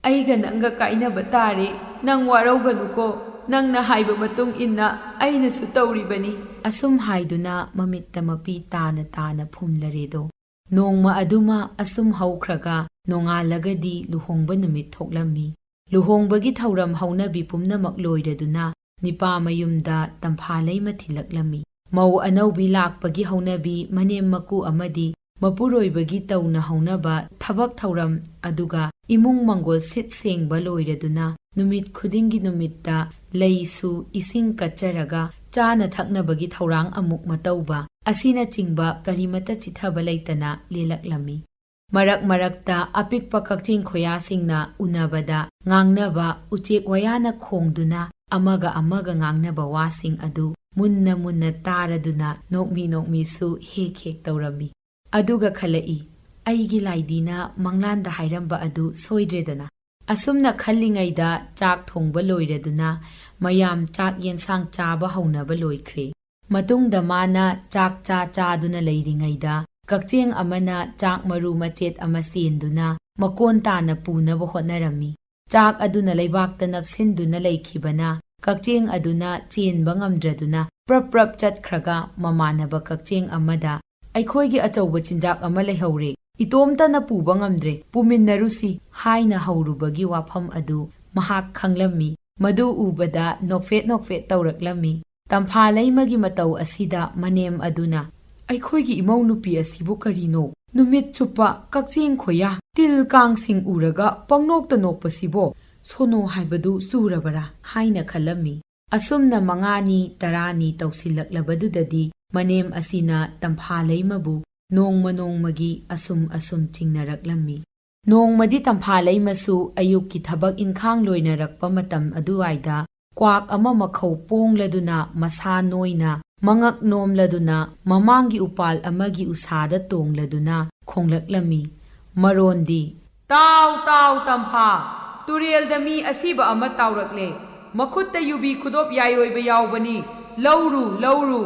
"ꯑꯩꯒ ꯅꯪꯒ ꯀꯥꯏꯅꯕ ꯇꯥꯔꯦ꯫ ꯅꯪ ꯋꯥꯔꯧꯒꯅꯨꯀꯣ꯫ ꯅꯪꯅ ꯍꯥꯏꯕ ꯃꯇꯨꯡ ꯏꯟꯅ ꯑꯩꯅꯁꯨ ꯇꯧꯔꯤꯕꯅꯤ," ꯑꯁꯨꯝ ꯍꯥꯏꯗꯨꯅ ꯃꯃꯤꯠꯇ ꯃꯄꯤ ꯇꯥꯅ ꯇꯥꯅ ꯐꯨꯝꯂꯔꯦꯗꯣ꯫ ꯅꯣꯡꯃ ꯑꯗꯨꯃ ꯑꯁꯨꯝ ꯍꯧꯈ꯭ꯔꯒ ꯅꯣꯡꯉꯥꯜꯂꯒꯗꯤ ꯂꯨꯍꯣꯡꯕ ꯅꯨꯃꯤꯠ ꯊꯣꯛꯂꯝꯃꯤ꯫ ꯂꯨꯍꯣꯡꯕꯒꯤ ꯊꯧꯔꯝ ꯍꯧꯅꯕꯤ ꯄꯨꯝꯅꯃꯛ ꯂꯣꯏꯔꯗꯨꯅ ꯅꯤꯄꯥ ꯃꯌꯨꯝꯗ ꯇꯝꯐꯥ ꯂꯩꯃ ꯊꯤꯜꯂꯛꯂꯝꯃꯤ꯫ ꯃꯧ ꯑꯅꯧꯕꯤ ꯂꯥꯛꯄꯒꯤ ꯍꯧꯅꯕꯤ ꯃꯅꯦꯝ ꯃꯀꯨ ꯑꯃꯗꯤ ꯃꯄꯨꯔꯣꯏꯕꯒꯤ ꯇꯧꯅ ꯍꯧꯅꯕ ꯊꯕꯛ ꯊꯧꯔꯝ, ꯑꯗꯨꯒ ꯏꯃꯨꯡ ꯃꯪꯒꯣꯜ ꯁꯤꯠ ꯁꯦꯡꯕ ꯂꯣꯏꯔꯗꯨꯅ ꯅꯨꯃꯤꯠ ꯈꯨꯗꯤꯡꯒꯤ ꯅꯨꯃꯤꯠꯇ ꯂꯩꯁꯨ ꯏꯁꯤꯡ ꯀꯠꯆꯔꯒ ꯆꯥꯅ ꯊꯛꯅꯕꯒꯤ ꯊꯧꯔꯥꯡ ꯑꯃꯨꯛ ꯃꯇꯧꯕ ꯑꯁꯤꯅꯆꯤꯡꯕ ꯀꯔꯤꯃꯠꯇ ꯆꯤꯊꯕ ꯂꯩꯇꯅ ꯂꯦꯜꯂꯛꯂꯝꯃꯤ꯫ ꯃꯔꯛ ꯃꯔꯛꯇ ꯑꯄꯤꯛꯄ ꯀꯛꯆꯦꯡ ꯈꯣꯌꯥꯁꯤꯡꯅ ꯎꯅꯕꯗ ꯉꯥꯡꯅꯕ, ꯎꯆꯦꯛ ꯋꯥꯌꯥꯅ ꯈꯣꯡꯗꯨꯅ ꯑꯃꯒ ꯑꯃꯒ ꯉꯥꯡꯅꯕ ꯋꯥꯁꯤꯡ ꯑꯗꯨ ꯃꯨꯟꯅ ꯃꯨꯟꯅ ꯇꯥꯔꯗꯨꯅ ꯅꯣꯛꯃꯤ ꯅꯣꯛꯃꯤꯁꯨ ꯍꯦꯛ ꯍꯦꯛ ꯇꯧꯔꯝꯃꯤ꯫ ꯑꯗꯨꯒ ꯈꯜꯂꯛꯏ, ꯑꯩꯒꯤ ꯂꯥꯏꯗꯤꯅ ꯃꯪꯂꯥꯟꯗ ꯍꯥꯏꯔꯝꯕ ꯑꯗꯨ ꯁꯣꯏꯗ꯭ꯔꯦꯗꯅ꯫ ꯑꯁꯨꯝꯅ ꯈꯜꯂꯤꯉꯩꯗ ꯆꯥꯛ ꯊꯣꯡꯕ ꯂꯣꯏꯔꯗꯨꯅ ꯃꯌꯥꯝ ꯆꯥꯛ ꯌꯦꯟꯁꯥꯡ ꯆꯥꯕ ꯍꯧꯅꯕ ꯂꯣꯏꯈ꯭ꯔꯦ꯫ ꯃꯇꯨꯡꯗ ꯃꯥꯅ ꯆꯥꯛ ꯆꯥ ꯆꯥꯗꯨꯅ ꯂꯩꯔꯤꯉꯩꯗ ꯀꯛꯆꯦꯡ ꯑꯃꯅ ꯆꯥꯛ ꯃꯔꯨ ꯃꯆꯦꯠ ꯑꯃ ꯆꯦꯟꯗꯨꯅ ꯃꯀꯣꯟ ꯇꯥꯅ ꯄꯨꯅꯕ ꯍꯣꯠꯅꯔꯝꯃꯤ꯫ ꯆꯥꯛ ꯑꯗꯨꯅ ꯂꯩꯕꯥꯛꯇ ꯅꯞꯁꯤꯟꯗꯨꯅ ꯂꯩꯈꯤꯕꯅ ꯀꯛꯆꯦꯡ ꯑꯗꯨꯅ ꯆꯦꯟꯕ ꯉꯝꯗ꯭ꯔꯗꯨꯅ ꯄ꯭ꯔꯞ ꯄ꯭ꯔꯞ ꯆꯠꯈ꯭ꯔꯒ ꯃꯃꯥꯟꯅꯕ ꯀꯛꯆꯦꯡ ꯑꯃꯗ, "ꯑꯩꯈꯣꯏꯒꯤ ꯑꯆꯧꯕ ꯆꯤꯟꯖꯥꯛ ꯑꯃ ꯂꯩꯍꯧꯔꯦ, ꯏꯇꯣꯝꯇꯅ ꯄꯨꯕ ꯉꯝꯗ꯭ꯔꯦ, ꯄꯨꯃꯤꯟꯅꯔꯨꯁꯤ" ꯍꯥꯏꯅ ꯍꯧꯔꯨꯕꯒꯤ ꯋꯥꯐꯝ ꯑꯗꯨ ꯃꯍꯥꯛ ꯈꯪꯂꯝꯃꯤ꯫ ꯃꯗꯨ ꯎꯕꯗ ꯅꯣꯛꯐꯦꯠ ꯅꯣꯛꯐꯦꯠ ꯇꯧꯔꯛꯂꯝꯃꯤ꯫ ꯇꯝꯐꯥꯂꯩꯃꯒꯤ ꯃꯇꯧ ꯑꯁꯤꯗ ꯃꯅꯦꯝ ꯑꯗꯨꯅ, "ꯑꯩꯈꯣꯏꯒꯤ ꯏꯃꯧ ꯅꯨꯄꯤ ꯑꯁꯤꯕꯨ ꯀꯔꯤꯅꯣ? ꯅꯨꯃꯤꯠ ꯆꯨꯞꯄ ꯀꯛꯆꯦꯡ ꯈꯣꯌꯥ, ꯇꯤꯜ ꯀꯥꯡꯁꯤꯡ ꯎꯔꯒ ꯄꯪꯅꯣꯛꯇ ꯅꯣꯛꯄꯁꯤꯕꯣ? ꯁꯣꯅꯣ ꯍꯥꯏꯕꯗꯨ ꯆꯨꯔꯕꯔꯥ?" ꯍꯥꯏꯅ ꯈꯜꯂꯝꯃꯤ꯫ ꯑꯁꯨꯝꯅ ꯃꯉꯥꯅꯤ ꯇꯔꯥꯅꯤ ꯇꯧꯁꯤꯜꯂꯛꯂꯕꯗꯨꯗꯗꯤ ꯃꯅꯦꯝ ꯑꯁꯤꯅ ꯇꯝꯐꯥꯂꯩꯃꯕꯨ ꯅꯣꯡꯃ ꯅꯣꯡꯃꯒꯤ ꯑꯁꯨꯝ ꯑꯁꯨꯝ ꯆꯤꯡꯅꯔꯛꯂꯝꯃꯤ꯫ ꯅꯣꯡꯃꯗꯤ ꯇꯝꯐꯥꯂꯩꯃꯁꯨ ꯑꯌꯨꯛꯀꯤ ꯊꯕꯛ ꯏꯟꯈꯥꯡ ꯂꯣꯏꯅꯔꯛꯄ ꯃꯇꯝ ꯑꯗꯨꯋꯥꯏꯗ ꯀ꯭ꯋꯥꯛ ꯑꯃ ꯃꯈꯧ ꯄꯣꯡꯂꯗꯨꯅ ꯃꯁꯥ ꯅꯣꯏꯅ ꯃꯉꯛ ꯅꯣꯝꯂꯗꯨꯅ ꯃꯃꯥꯡꯒꯤ ꯎꯄꯥꯜ ꯑꯃꯒꯤ ꯎꯁꯥꯗ ꯇꯣꯡꯂꯗꯨꯅ ꯈꯣꯡꯂꯛꯂꯝꯃꯤ꯫ ꯃꯔꯣꯟꯗꯤ, "ꯇꯥꯎ, ꯇꯥꯎ, ꯇꯝꯐꯥ! ꯇꯨꯔꯦꯜꯗ ꯃꯤ ꯑꯁꯤꯕ ꯑꯃ ꯇꯥꯎꯔꯛꯂꯦ꯫ ꯃꯈꯨꯠꯇ ꯌꯨꯕꯤ ꯈꯨꯗꯣꯞ ꯌꯥꯏꯑꯣꯏꯕ ꯌꯥꯎꯕꯅꯤ꯫ ꯂꯧꯔꯨ, ꯂꯧꯔꯨ!"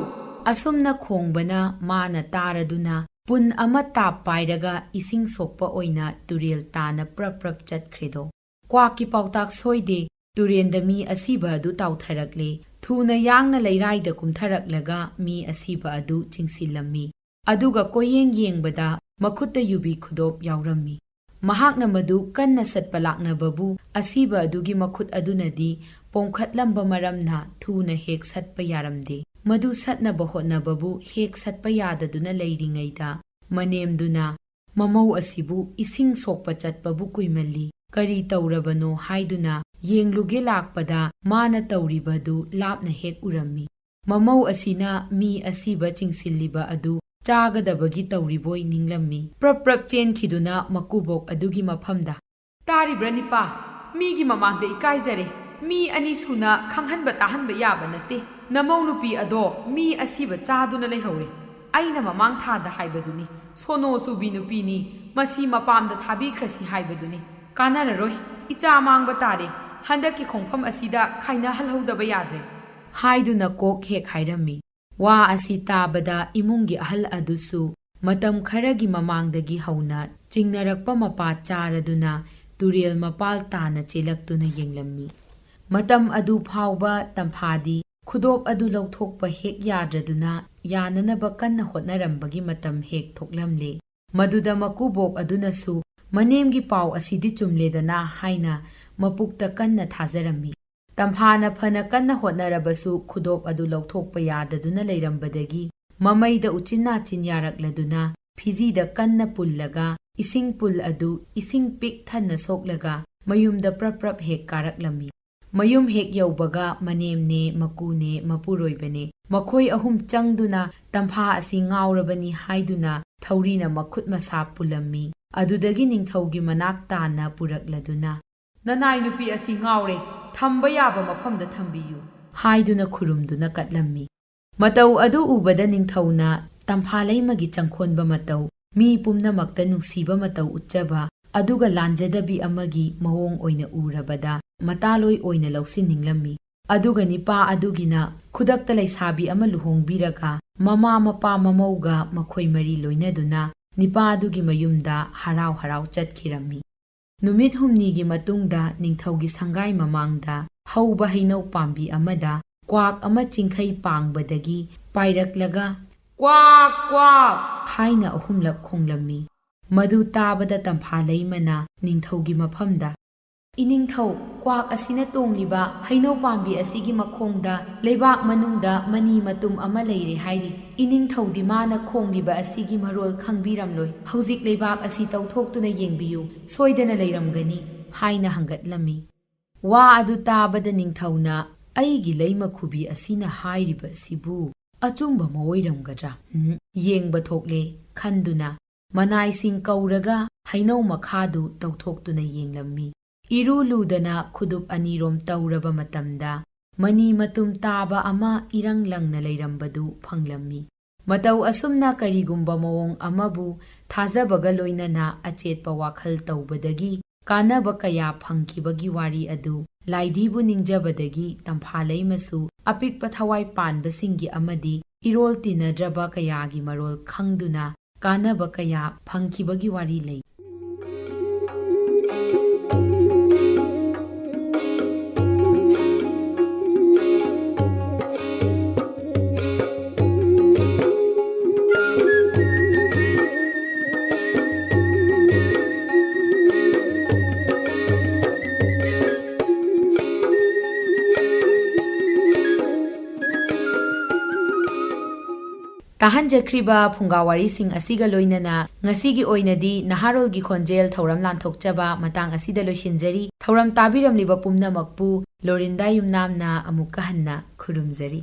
ꯑꯁꯨꯝꯅ ꯈꯣꯡꯕꯅ ꯃꯥꯅ ꯇꯥꯔꯗꯨꯅ ꯄꯨꯟ ꯑꯃ ꯇꯥꯞ ꯄꯥꯏꯔꯒ ꯏꯁꯤꯡ ꯁꯣꯛꯄ ꯑꯣꯏꯅ ꯇꯨꯔꯦꯜ ꯇꯥꯅ ꯄ꯭ꯔꯞ ꯄ꯭ꯔꯞ ꯆꯠꯈ꯭ꯔꯦꯗꯣ꯫ ꯀ꯭ꯋꯥꯛꯀꯤ ꯄꯥꯎꯇꯥꯛ ꯁꯣꯏꯗꯦ, ꯇꯨꯔꯦꯟꯗ ꯃꯤ ꯑꯁꯤꯕ ꯑꯗꯨ ꯇꯥꯎꯊꯔꯛꯂꯦ꯫ ꯊꯨꯅ ꯌꯥꯡꯅ ꯂꯩꯔꯥꯏꯗ ꯀꯨꯝꯊꯔꯛꯂꯒ ꯃꯤ ꯑꯁꯤꯕ ꯑꯗꯨ ꯆꯤꯡꯁꯤꯜꯂꯝꯃꯤ꯫ ꯑꯗꯨꯒ ꯀꯣꯏꯌꯦꯡ ꯌꯦꯡꯕꯗ ꯃꯈꯨꯠꯇ ꯌꯨꯕꯤ ꯈꯨꯗꯣꯞ ꯌꯥꯎꯔꯝꯃꯤ꯫ ꯃꯍꯥꯛꯅ ꯃꯗꯨ ꯀꯟꯅ ꯁꯠꯄ ꯂꯥꯛꯅꯕꯕꯨ ꯑꯁꯤꯕ ꯑꯗꯨꯒꯤ ꯃꯈꯨꯠ ꯑꯗꯨꯅꯗꯤ ꯄꯣꯝꯈꯠꯂꯝꯕ ꯃꯔꯝꯅ ꯊꯨꯅ ꯍꯦꯛ ꯁꯠꯄ ꯌꯥꯔꯝꯗꯦ꯫ ꯃꯗꯨ ꯁꯠꯅꯕ ꯍꯣꯠꯅꯕꯕꯨ ꯍꯦꯛ ꯁꯠꯄ ꯌꯥꯗꯗꯨꯅ ꯂꯩꯔꯤꯉꯩꯗ ꯃꯅꯦꯝꯗꯨꯅ, "ꯃꯃꯧ ꯑꯁꯤꯕꯨ ꯏꯁꯤꯡ ꯁꯣꯛꯄ ꯆꯠꯄꯕꯨ ꯀꯨꯏꯃꯜꯂꯤ, ꯀꯔꯤ ꯇꯧꯔꯕꯅꯣ?" ꯍꯥꯏꯗꯨꯅ ꯌꯦꯡꯂꯨꯒꯦ ꯂꯥꯛꯄꯗ ꯃꯥꯅ ꯇꯧꯔꯤꯕꯗꯨ ꯂꯥꯞꯅ ꯍꯦꯛ ꯎꯔꯝꯃꯤ꯫ ꯃꯃꯧ ꯑꯁꯤꯅ ꯃꯤ ꯑꯁꯤꯕ ꯆꯤꯡꯁꯤꯜꯂꯤꯕ ꯑꯗꯨ ꯆꯥꯒꯗꯕꯒꯤ ꯇꯧꯔꯤꯕꯣꯏ ꯅꯤꯡꯂꯝꯃꯤ꯫ ꯄ꯭ꯔꯞ ꯄ꯭ꯔꯞ ꯆꯦꯟꯈꯤꯗꯨꯅ ꯃꯀꯨꯕꯣꯛ ꯑꯗꯨꯒꯤ ꯃꯐꯝꯗ, "ꯇꯥꯔꯤꯕ꯭ꯔꯥ ꯅꯤꯄꯥ? ꯃꯤꯒꯤ ꯃꯃꯥꯡꯗ ꯏꯀꯥꯏꯖꯔꯦ꯫ ꯃꯤ ꯑꯅꯤ ꯁꯨꯅ ꯈꯪꯍꯟꯕ ꯇꯥꯍꯟꯕ ꯌꯥꯕ ꯅꯠꯇꯦ꯫ ꯅꯃꯧ ꯅꯨꯄꯤ ꯑꯗꯣ ꯃꯤ ꯑꯁꯤꯕ ꯆꯥꯗꯨꯅ ꯂꯩꯍꯧꯔꯦ꯫ ꯑꯩꯅ ꯃꯃꯥꯡ ꯊꯥꯗ ꯍꯥꯏꯕꯗꯨꯅꯤ, ꯁꯣꯅꯣ ꯆꯨꯕꯤ ꯅꯨꯄꯤꯅꯤ, ꯃꯁꯤ ꯃꯄꯥꯝꯗ ꯊꯥꯕꯤꯈ꯭ꯔꯁꯤ ꯍꯥꯏꯕꯗꯨꯅꯤ꯫ ꯀꯥꯟꯅꯔꯔꯣꯏ, ꯏꯆꯥ ꯃꯥꯡꯕ ꯇꯥꯔꯦ, ꯍꯟꯗꯛꯀꯤ ꯈꯣꯡꯐꯝ ꯑꯁꯤꯗ ꯈꯥꯏꯅꯍꯜꯍꯧꯗꯕ ꯌꯥꯗ꯭ꯔꯦ ꯍꯥꯏꯗꯨꯅ ꯀꯣꯛ ꯍꯦꯛ ꯍꯥꯏꯔꯝꯃꯤ꯫ ꯋꯥ ꯑꯁꯤ ꯇꯥꯕꯗ ꯏꯃꯨꯡꯒꯤ ꯑꯍꯜ ꯑꯗꯨꯁꯨ ꯃꯇꯝ ꯈꯔꯒꯤ ꯃꯃꯥꯡꯗꯒꯤ ꯍꯧꯅ ꯆꯤꯡꯅꯔꯛꯄ ꯃꯄꯥ ꯆꯥꯔꯗꯨꯅ ꯇꯨꯔꯦꯜ ꯃꯄꯥꯜ ꯇꯥꯅ ꯆꯦꯜꯂꯛꯇꯨꯅ ꯌꯦꯡꯂꯝꯃꯤ꯫ ꯃꯇꯝ ꯑꯗꯨ ꯐꯥꯎꯕ ꯇꯝꯐꯥꯗꯤ ꯈꯨꯗꯣꯞ ꯑꯗꯨ ꯂꯧꯊꯣꯛꯄ ꯍꯦꯛ ꯌꯥꯗ꯭ꯔꯗꯨꯅ ꯌꯥꯅꯅꯕ ꯀꯟꯅ ꯍꯣꯠꯅꯔꯝꯕꯒꯤ ꯃꯇꯝ ꯍꯦꯛ ꯊꯣꯛꯂꯝꯂꯦ꯫ ꯃꯗꯨꯗ ꯃꯀꯨꯕꯣꯛ ꯑꯗꯨꯅꯁꯨ ꯃꯅꯦꯝꯒꯤ ꯄꯥꯎ ꯑꯁꯤꯗꯤ ꯆꯨꯝꯂꯦꯗꯅ ꯍꯥꯏꯅ ꯃꯄꯨꯛꯇ ꯀꯟꯅ ꯊꯥꯖꯔꯝꯃꯤ꯫ ꯇꯝꯐꯥꯅ ꯐꯅ ꯀꯟꯅ ꯍꯣꯠꯅꯔꯕꯁꯨ ꯈꯨꯗꯣꯞ ꯑꯗꯨ ꯂꯧꯊꯣꯛꯄ ꯌꯥꯗꯗꯨꯅ ꯂꯩꯔꯝꯕꯗꯒꯤ ꯃꯃꯩꯗ ꯎꯆꯤꯟ ꯅꯥꯆꯤꯟ ꯌꯥꯔꯛꯂꯗꯨꯅ ꯐꯤꯖꯤꯗ ꯀꯟꯅ ꯄꯨꯜꯂꯒ ꯏꯁꯤꯡ ꯄꯨꯜ ꯑꯗꯨ ꯏꯁꯤꯡ ꯄꯤꯛ ꯊꯟꯅ ꯁꯣꯛꯂꯒ ꯃꯌꯨꯝꯗ ꯄ꯭ꯔꯞ ꯄ꯭ꯔꯞ ꯍꯦꯛ ꯀꯥꯔꯛꯂꯝꯃꯤ꯫ ꯃꯌꯨꯝ ꯍꯦꯛ ꯌꯧꯕꯒ ꯃꯅꯦꯝꯅꯦ, ꯃꯀꯨꯅꯦ, ꯃꯄꯨꯔꯣꯏꯕꯅꯦ, ꯃꯈꯣꯏ ꯑꯍꯨꯝ ꯆꯪꯗꯨꯅ ꯇꯝꯐꯥ ꯑꯁꯤ ꯉꯥꯎꯔꯕꯅꯤ ꯍꯥꯏꯗꯨꯅ ꯊꯧꯔꯤꯅ ꯃꯈꯨꯠ ꯃꯁꯥ ꯄꯨꯜꯂꯝꯃꯤ꯫ ꯑꯗꯨꯗꯒꯤ ꯅꯤꯡꯊꯧꯒꯤ ꯃꯅꯥꯛ ꯇꯥꯅ ꯄꯨꯔꯛꯂꯗꯨꯅ, "ꯅꯅꯥꯏ ꯅꯨꯄꯤ ꯑꯁꯤ ꯉꯥꯎꯔꯦ, ꯊꯝꯕ ꯌꯥꯕ ꯃꯐꯝꯗ ꯊꯝꯕꯤꯌꯨ" ꯍꯥꯏꯗꯨꯅ ꯈꯨꯔꯨꯝꯗꯨꯅ ꯀꯠꯂꯝꯃꯤ꯫ ꯃꯇꯧ ꯑꯗꯨ ꯎꯕꯗ ꯅꯤꯡꯊꯧꯅ ꯇꯝꯐꯥ ꯂꯩꯃꯒꯤ ꯆꯪꯈꯣꯟꯕ ꯃꯇꯧ, ꯃꯤ ꯄꯨꯝꯅꯃꯛꯇ ꯅꯨꯡꯁꯤꯕ ꯃꯇꯧ ꯎꯠꯆꯕ, ꯑꯗꯨꯒ ꯂꯥꯟꯖꯗꯕꯤ ꯑꯃꯒꯤ ꯃꯑꯣꯡ ꯑꯣꯏꯅ ꯎꯔꯕꯗ ꯃꯇꯥꯂꯣꯏ ꯑꯣꯏꯅ ꯂꯧꯁꯤꯟꯅꯤꯡꯂꯝꯃꯤ꯫ ꯑꯗꯨꯒ ꯅꯤꯄꯥ ꯑꯗꯨꯒꯤꯅ ꯈꯨꯗꯛꯇ ꯂꯩꯁꯥꯕꯤ ꯑꯃ ꯂꯨꯍꯣꯡꯕꯤꯔꯒ ꯃꯃꯥ ꯃꯄꯥ ꯃꯃꯧꯒ ꯃꯈꯣꯏ ꯃꯔꯤ ꯂꯣꯏꯅꯗꯨꯅ ꯅꯤꯄꯥ ꯑꯗꯨꯒꯤ ꯃꯌꯨꯝꯗ ꯍꯔꯥꯎ ꯍꯔꯥꯎ ꯆꯠꯈꯤꯔꯝꯃꯤ꯫ ꯅꯨꯃꯤꯠ ꯍꯨꯝꯅꯤꯒꯤ ꯃꯇꯨꯡꯗ ꯅꯤꯡꯊꯧꯒꯤ ꯁꯪꯒꯥꯏ ꯃꯃꯥꯡꯗ ꯍꯧꯕ ꯍꯩꯅꯧ ꯄꯥꯝꯕꯤ ꯑꯃꯗ ꯀ꯭ꯋꯥꯛ ꯑꯃ ꯆꯤꯡꯈꯩ ꯄꯥꯡꯕꯗꯒꯤ ꯄꯥꯏꯔꯛꯂꯒ "ꯀ꯭ꯋꯥꯛ, ꯀ꯭ꯋꯥꯛ" ꯍꯥꯏꯅ ꯑꯍꯨꯝꯂꯛ ꯈꯣꯡꯂꯝꯃꯤ꯫ ꯃꯗꯨ ꯇꯥꯕꯗ ꯇꯝꯐꯥ ꯂꯩꯃꯅ ꯅꯤꯡꯊꯧꯒꯤ ꯃꯐꯝꯗ, "ꯏꯅꯤꯡꯊꯧ, ꯀ꯭ꯋꯥꯛ ꯑꯁꯤꯅ ꯇꯣꯡꯂꯤꯕ ꯍꯩꯅꯧ ꯄꯥꯝꯕꯤ ꯑꯁꯤꯒꯤ ꯃꯈꯣꯡꯗ ꯂꯩꯕꯥꯛ ꯃꯅꯨꯡꯗ ꯃꯅꯤ ꯃꯇꯨꯝ ꯑꯃ ꯂꯩꯔꯦ ꯍꯥꯏꯔꯤ꯫ ꯏꯅꯤꯡꯊꯧꯗꯤ ꯃꯥꯅ ꯈꯣꯡꯂꯤꯕ ꯑꯁꯤꯒꯤ ꯃꯔꯣꯜ ꯈꯪꯕꯤꯔꯝꯂꯣꯏ꯫ ꯍꯧꯖꯤꯛ ꯂꯩꯕꯥꯛ ꯑꯁꯤ ꯇꯧꯊꯣꯛꯇꯨꯅ ꯌꯦꯡꯕꯤꯌꯨ, ꯁꯣꯏꯗꯅ ꯂꯩꯔꯝꯒꯅꯤ" ꯍꯥꯏꯅ ꯍꯪꯒꯠꯂꯝꯃꯤ꯫ ꯋꯥ ꯑꯗꯨ ꯇꯥꯕꯗ ꯅꯤꯡꯊꯧꯅ, "ꯑꯩꯒꯤ ꯂꯩꯃ ꯈꯨꯕꯤ ꯑꯁꯤꯅ ꯍꯥꯏꯔꯤꯕ ꯑꯁꯤꯕꯨ ꯑꯆꯨꯝꯕ ꯃꯑꯣꯏꯔꯝꯒꯗ꯭ꯔꯥ? ꯎꯝ, ꯌꯦꯡꯕ ꯊꯣꯛꯂꯦ" ꯈꯟꯗꯨꯅ ꯃꯅꯥꯏꯁꯤꯡ ꯀꯧꯔꯒ ꯍꯩꯅꯧ ꯃꯈꯥꯗꯨ ꯇꯧꯊꯣꯛꯇꯨꯅ ꯌꯦꯡꯂꯝꯃꯤ꯫ ꯏꯔꯨ ꯂꯨꯗꯅ ꯈꯨꯗꯨꯞ ꯑꯅꯤꯔꯣꯝ ꯇꯧꯔꯕ ꯃꯇꯝꯗ ꯃꯅꯤ ꯃꯇꯨꯝ ꯇꯥꯕ ꯑꯃ ꯏꯔꯪ ꯂꯪꯅ ꯂꯩꯔꯝꯕꯗꯨ ꯐꯪꯂꯝꯃꯤ꯫ ꯃꯇꯧ ꯑꯁꯨꯝꯅ ꯀꯔꯤꯒꯨꯝꯕ ꯃꯑꯣꯡ ꯑꯃꯕꯨ ꯊꯥꯖꯕꯒ ꯂꯣꯏꯅꯅ ꯑꯆꯦꯠꯄ ꯋꯥꯈꯜ ꯇꯧꯕꯗꯒꯤ ꯀꯥꯟꯅꯕ ꯀꯌꯥ ꯐꯪꯈꯤꯕꯒꯤ ꯋꯥꯔꯤ ꯑꯗꯨ ꯂꯥꯏꯙꯤꯕꯨ ꯅꯤꯡꯖꯕꯗꯒꯤ ꯇꯝꯐꯥꯂꯩꯃꯁꯨ ꯑꯄꯤꯛꯄ ꯊꯋꯥꯏ ꯄꯥꯟꯕꯁꯤꯡꯒꯤ ꯑꯃꯗꯤ ꯏꯔꯣꯜ ꯇꯤꯟꯅꯗ꯭ꯔꯕ ꯀꯌꯥꯒꯤ ꯃꯔꯣꯜ ꯈꯪꯗꯨꯅ ꯀꯥꯟꯅꯕ ꯀꯌꯥ ꯐꯪꯈꯤꯕꯒꯤ ꯋꯥꯔꯤ ꯂꯩ꯫ ꯇꯥꯍꯟꯖꯈ꯭ꯔꯤꯕ ꯐꯨꯡꯒꯥ ꯋꯥꯔꯤꯁꯤꯡ ꯑꯁꯤꯒ ꯂꯣꯏꯅꯅ ꯉꯁꯤꯒꯤ ꯑꯣꯏꯅꯗꯤ ꯅꯍꯥꯔꯣꯜꯒꯤ ꯈꯣꯟꯖꯦꯜ ꯊꯧꯔꯝ ꯂꯥꯟꯊꯣꯛꯆꯕ ꯃꯇꯥꯡ ꯑꯁꯤꯗ ꯂꯣꯏꯁꯤꯟꯖꯔꯤ꯫ ꯊꯧꯔꯝ ꯇꯥꯕꯤꯔꯝꯂꯤꯕ ꯄꯨꯝꯅꯃꯛꯄꯨ ꯂꯣꯔꯤꯟꯗꯥ ꯌꯨꯝꯅꯥꯝꯅ ꯑꯃꯨꯛꯀ ꯍꯟꯅ ꯈꯨꯔꯨꯝꯖꯔꯤ꯫